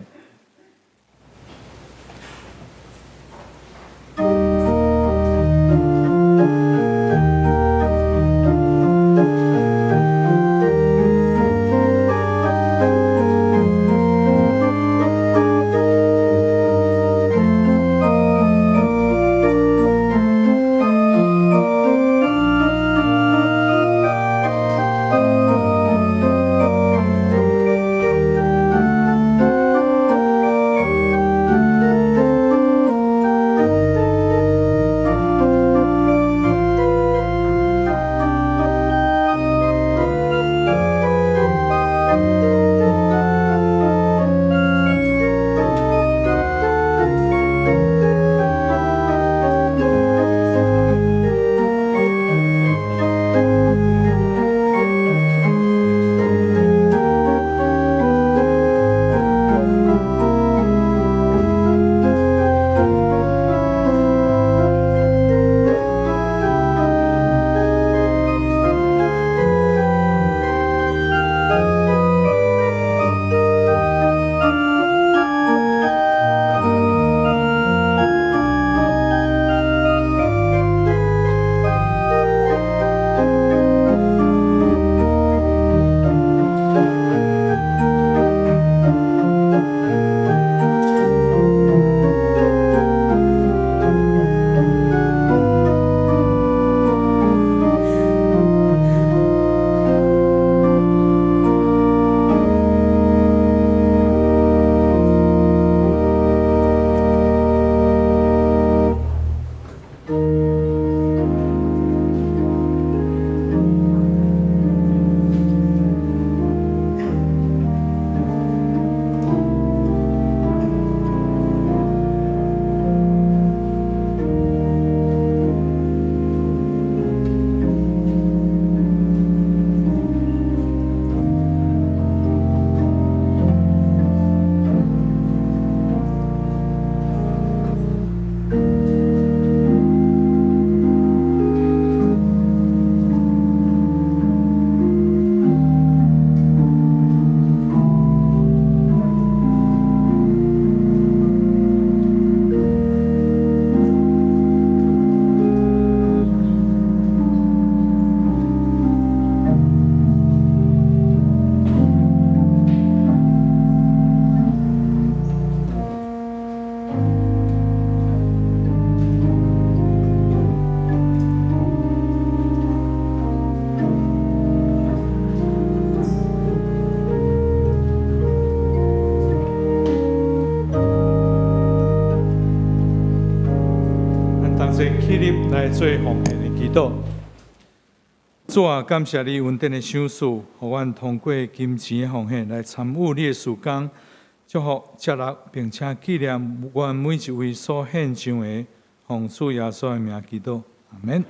起立來做奉獻的祈禱。主啊，感謝你恩典的賞賜，予阮通過金錢的奉獻來參與你的事工，祝福接納並且紀念阮每一位所獻上的，奉主耶穌的名祈禱，阿們。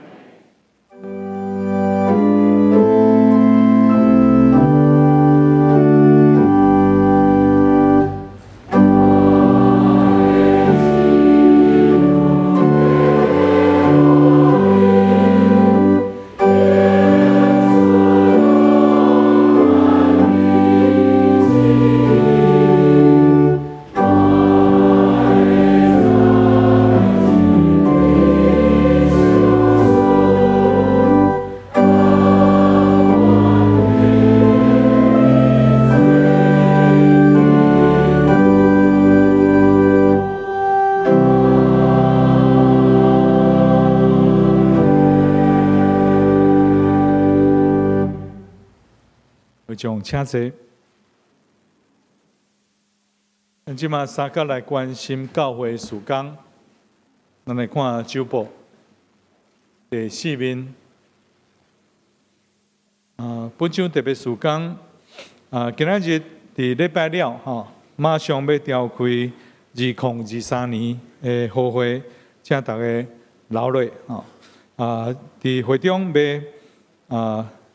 將請坐。咱這馬三角來關心教會事工，咱來看周報第四面。本周特別事工，今仔日佇禮拜了吼，馬上欲召開2023年的好會，請大家留落吼。佇會中欲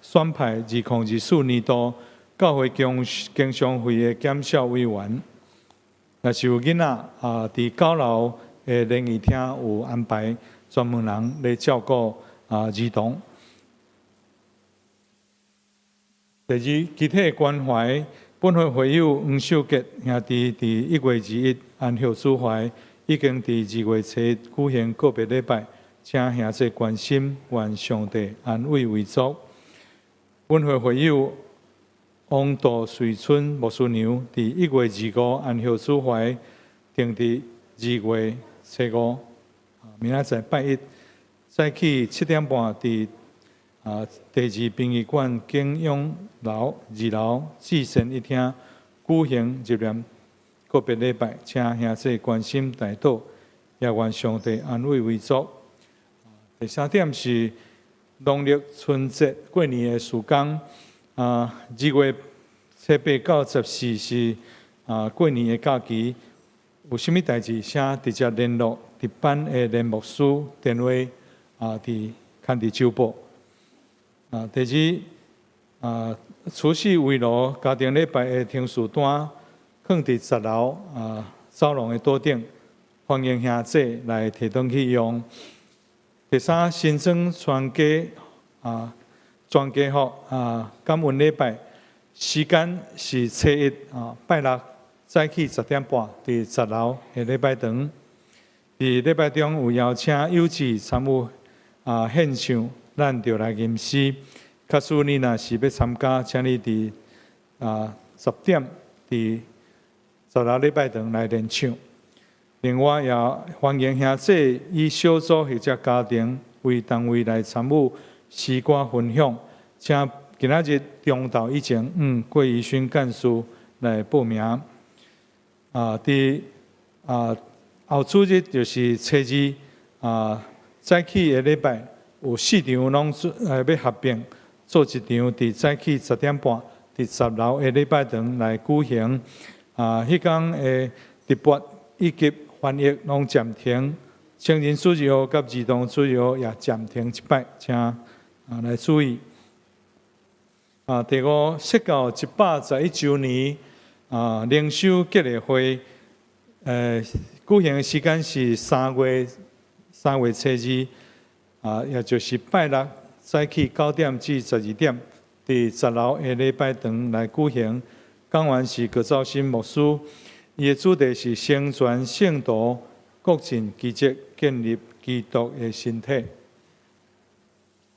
選派2024年度教會經常費的減少委員，若是有囡仔佇九樓的聯誼廳有安排專門人來照顧兒童。第二，肢體關懷，本會會友黃秀傑兄弟佇1月21安息主懷，已經佇2月初一舉行告別禮拜，請兄弟關心，願上帝安慰遺族。本會會友王杜瑞春牧師娘佇1月25安息主懷，定佇2月初五，明仔載拜一早起7點半佇第二殯儀館景仰樓二樓至善一廳舉行入殮告別禮拜，請兄弟關心代禱，也願上帝安慰遺族。第三點是農曆春節過年的時間，2月初8到14是過年的假期，有啥物代誌，請直接聯絡值班的連牧師電話佇牽佇周報。第二，除夕圍爐家庭禮拜的程序單，囥佇十樓走廊的桌頂，歡迎兄弟來提轉去用。第三，新增全家福感恩禮拜，時間是初一拜六早起10點半，佇十樓的禮拜堂。佇禮拜中有邀請有志參與獻唱，咱就來吟詩。假使你若是欲參加，請你佇十點佇十樓禮拜堂來練唱。另外，也歡迎兄弟以小組或者家庭為單位來參與詩歌分享，請今仔日中晝以前，郭怡勳幹事來報名。佇後主日就是初二，早起的禮拜有四場攏欲合併做一場，佇早起10點半，佇十樓的禮拜堂來舉行。彼工的直播以及翻譯攏暫停，成人主日學佮兒童主日學也暫停一擺，請來注意。第五，釋教111週年靈修結業會，舉行的時間是3月初二，也就是拜六早起9點至12點，佇十樓的禮拜堂來舉行。講員是郭兆新牧師，伊的主題是成全聖徒，各盡其職，建立基督的身體。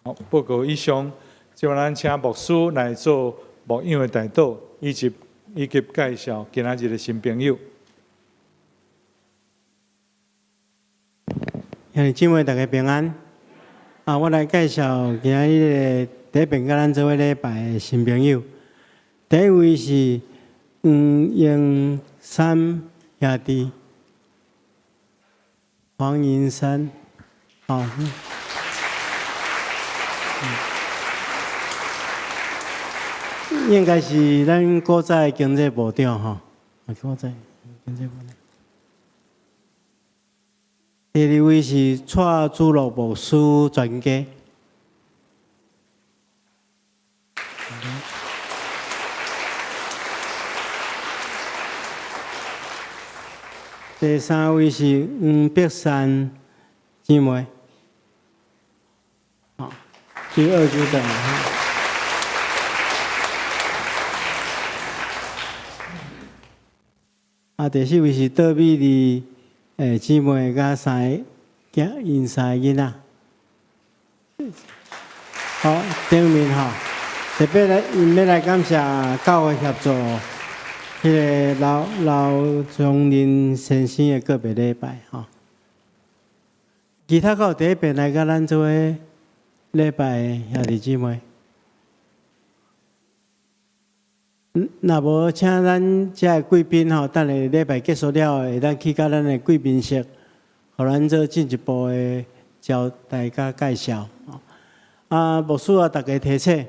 好，報告以上，這擺咱請牧師來做牧養的代禱，以及介紹今仔日的新朋友。兄弟姊妹，大家平安。我來介紹今仔日的第一遍佮咱做伙禮拜的新朋友。第一位是黃英山兄弟，黃銀山，好。應該是咱古早的經濟部長吼，古早經濟部長。第二位是蔡主樂牧師專家。第三位是黃碧珊姊妹，好，第二組的。第四位是杜美麗姊妹佮三个囝，𪜶三个囡仔。好，頂面吼，特別來，𪜶欲來感謝教會協助，彼个劉松林先生的告別禮拜吼。其他閣有第一遍來佮咱做伙禮拜的兄弟姊妹，若無請咱遮的貴賓吼，等下禮拜結束了後，會當去到咱的貴賓室，予咱做進一步的交代佮介紹。牧師啊，逐家提醒，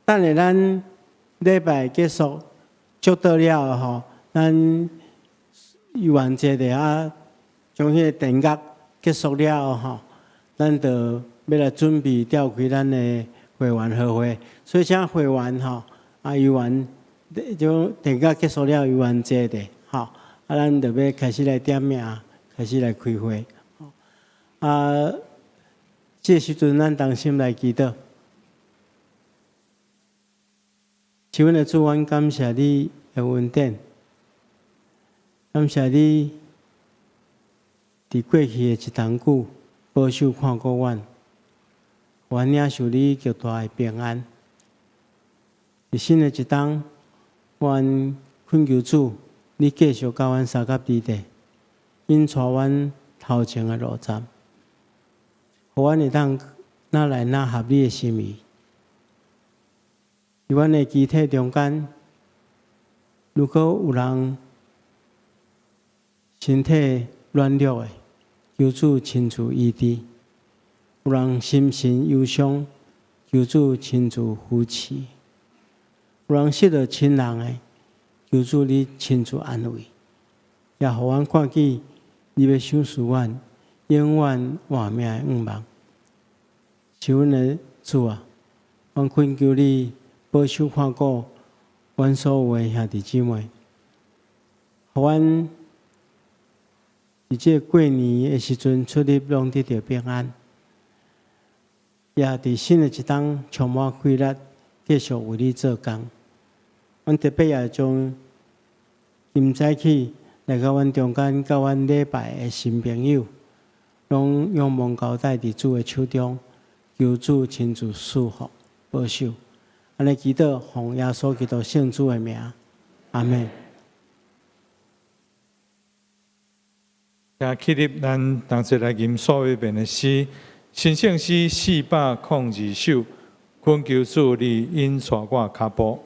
等下咱禮拜結束祝禱了後吼，咱遊完節的啊，將彼個典樂結束了後吼，咱就欲來準備召開咱的會員和會，所以請會員吼。遊完，就典樂結束了，遊完節的，吼，咱就欲開始來點名，開始來開會。這個時陣咱同心來祈禱。是阮的主，阮感謝你的恩典，感謝你佇過去的一冬久保守看顧阮，阮領受你極大的平安。佇新的一冬，阮懇求主，你繼續佮阮相佮佇咧，引帶阮頭前的路站，予阮會當愈來愈合你的心意。佇阮的肢體中間，如果有人身體軟弱的，求主親自醫治；有人心神憂傷，求主親自扶持；有人失落親人的，求主你親自安慰。也予阮看見你欲賞賜阮永遠活命的願望。是阮的主啊，阮懇求你保守看顧阮所有的兄弟姊妹，予阮佇這個過年的時陣出入攏得著平安，也佇新的一冬充滿氣力，繼續為你做工。阮特別也將今早起來到阮中間，佮阮禮拜的新朋友，攏仰望交代佇主的手中，求主親自賜福保守。按呢祈禱，奉耶穌基督聖主的名，阿們。請起立，咱同齊來吟數一遍的詩，新聖詩402首，懇求主你引帶我跤步。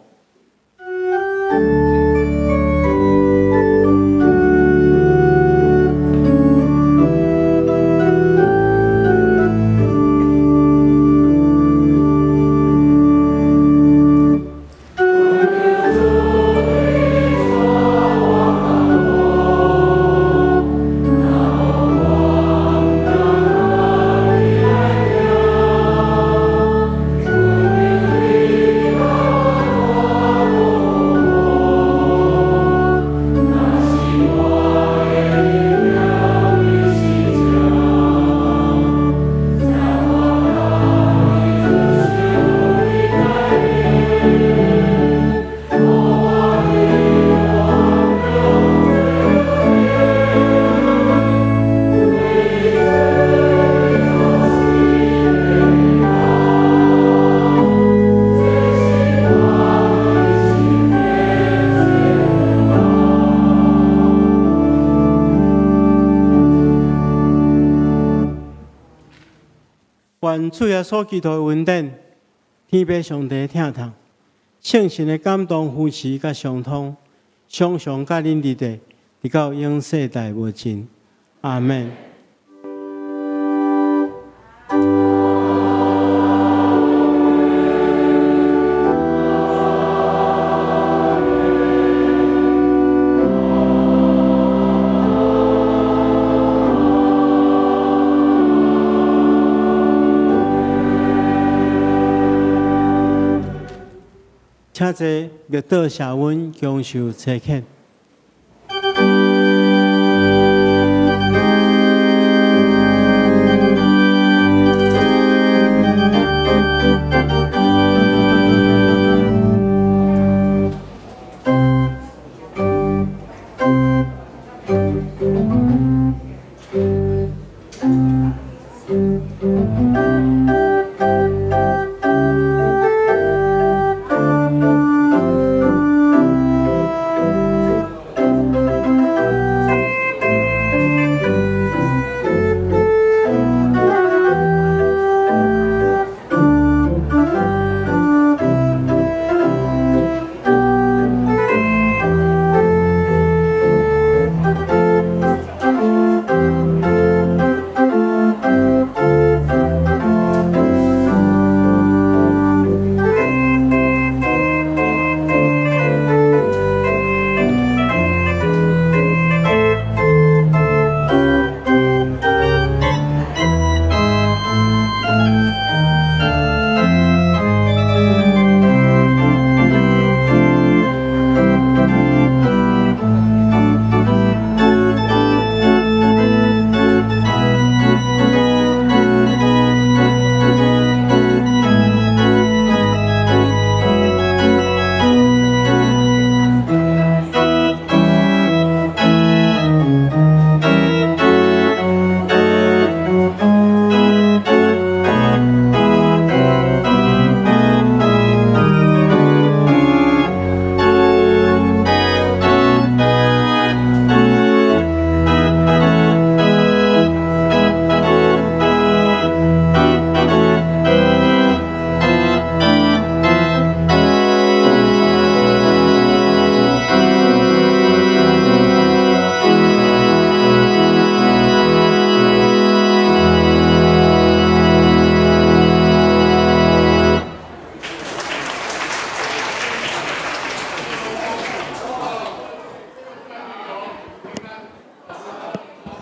願主耶穌基督的恩典，天父上帝疼痛，聖神的感動扶持佮相通，常常佮恁佇咧，直到永世代無盡。阿們。請坐，默禱謝恩，享受差遣。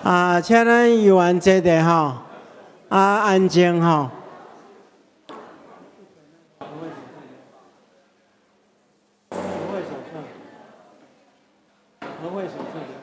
啊，請咱遊員坐地吼，啊，安靜吼。和會手冊，和會手冊。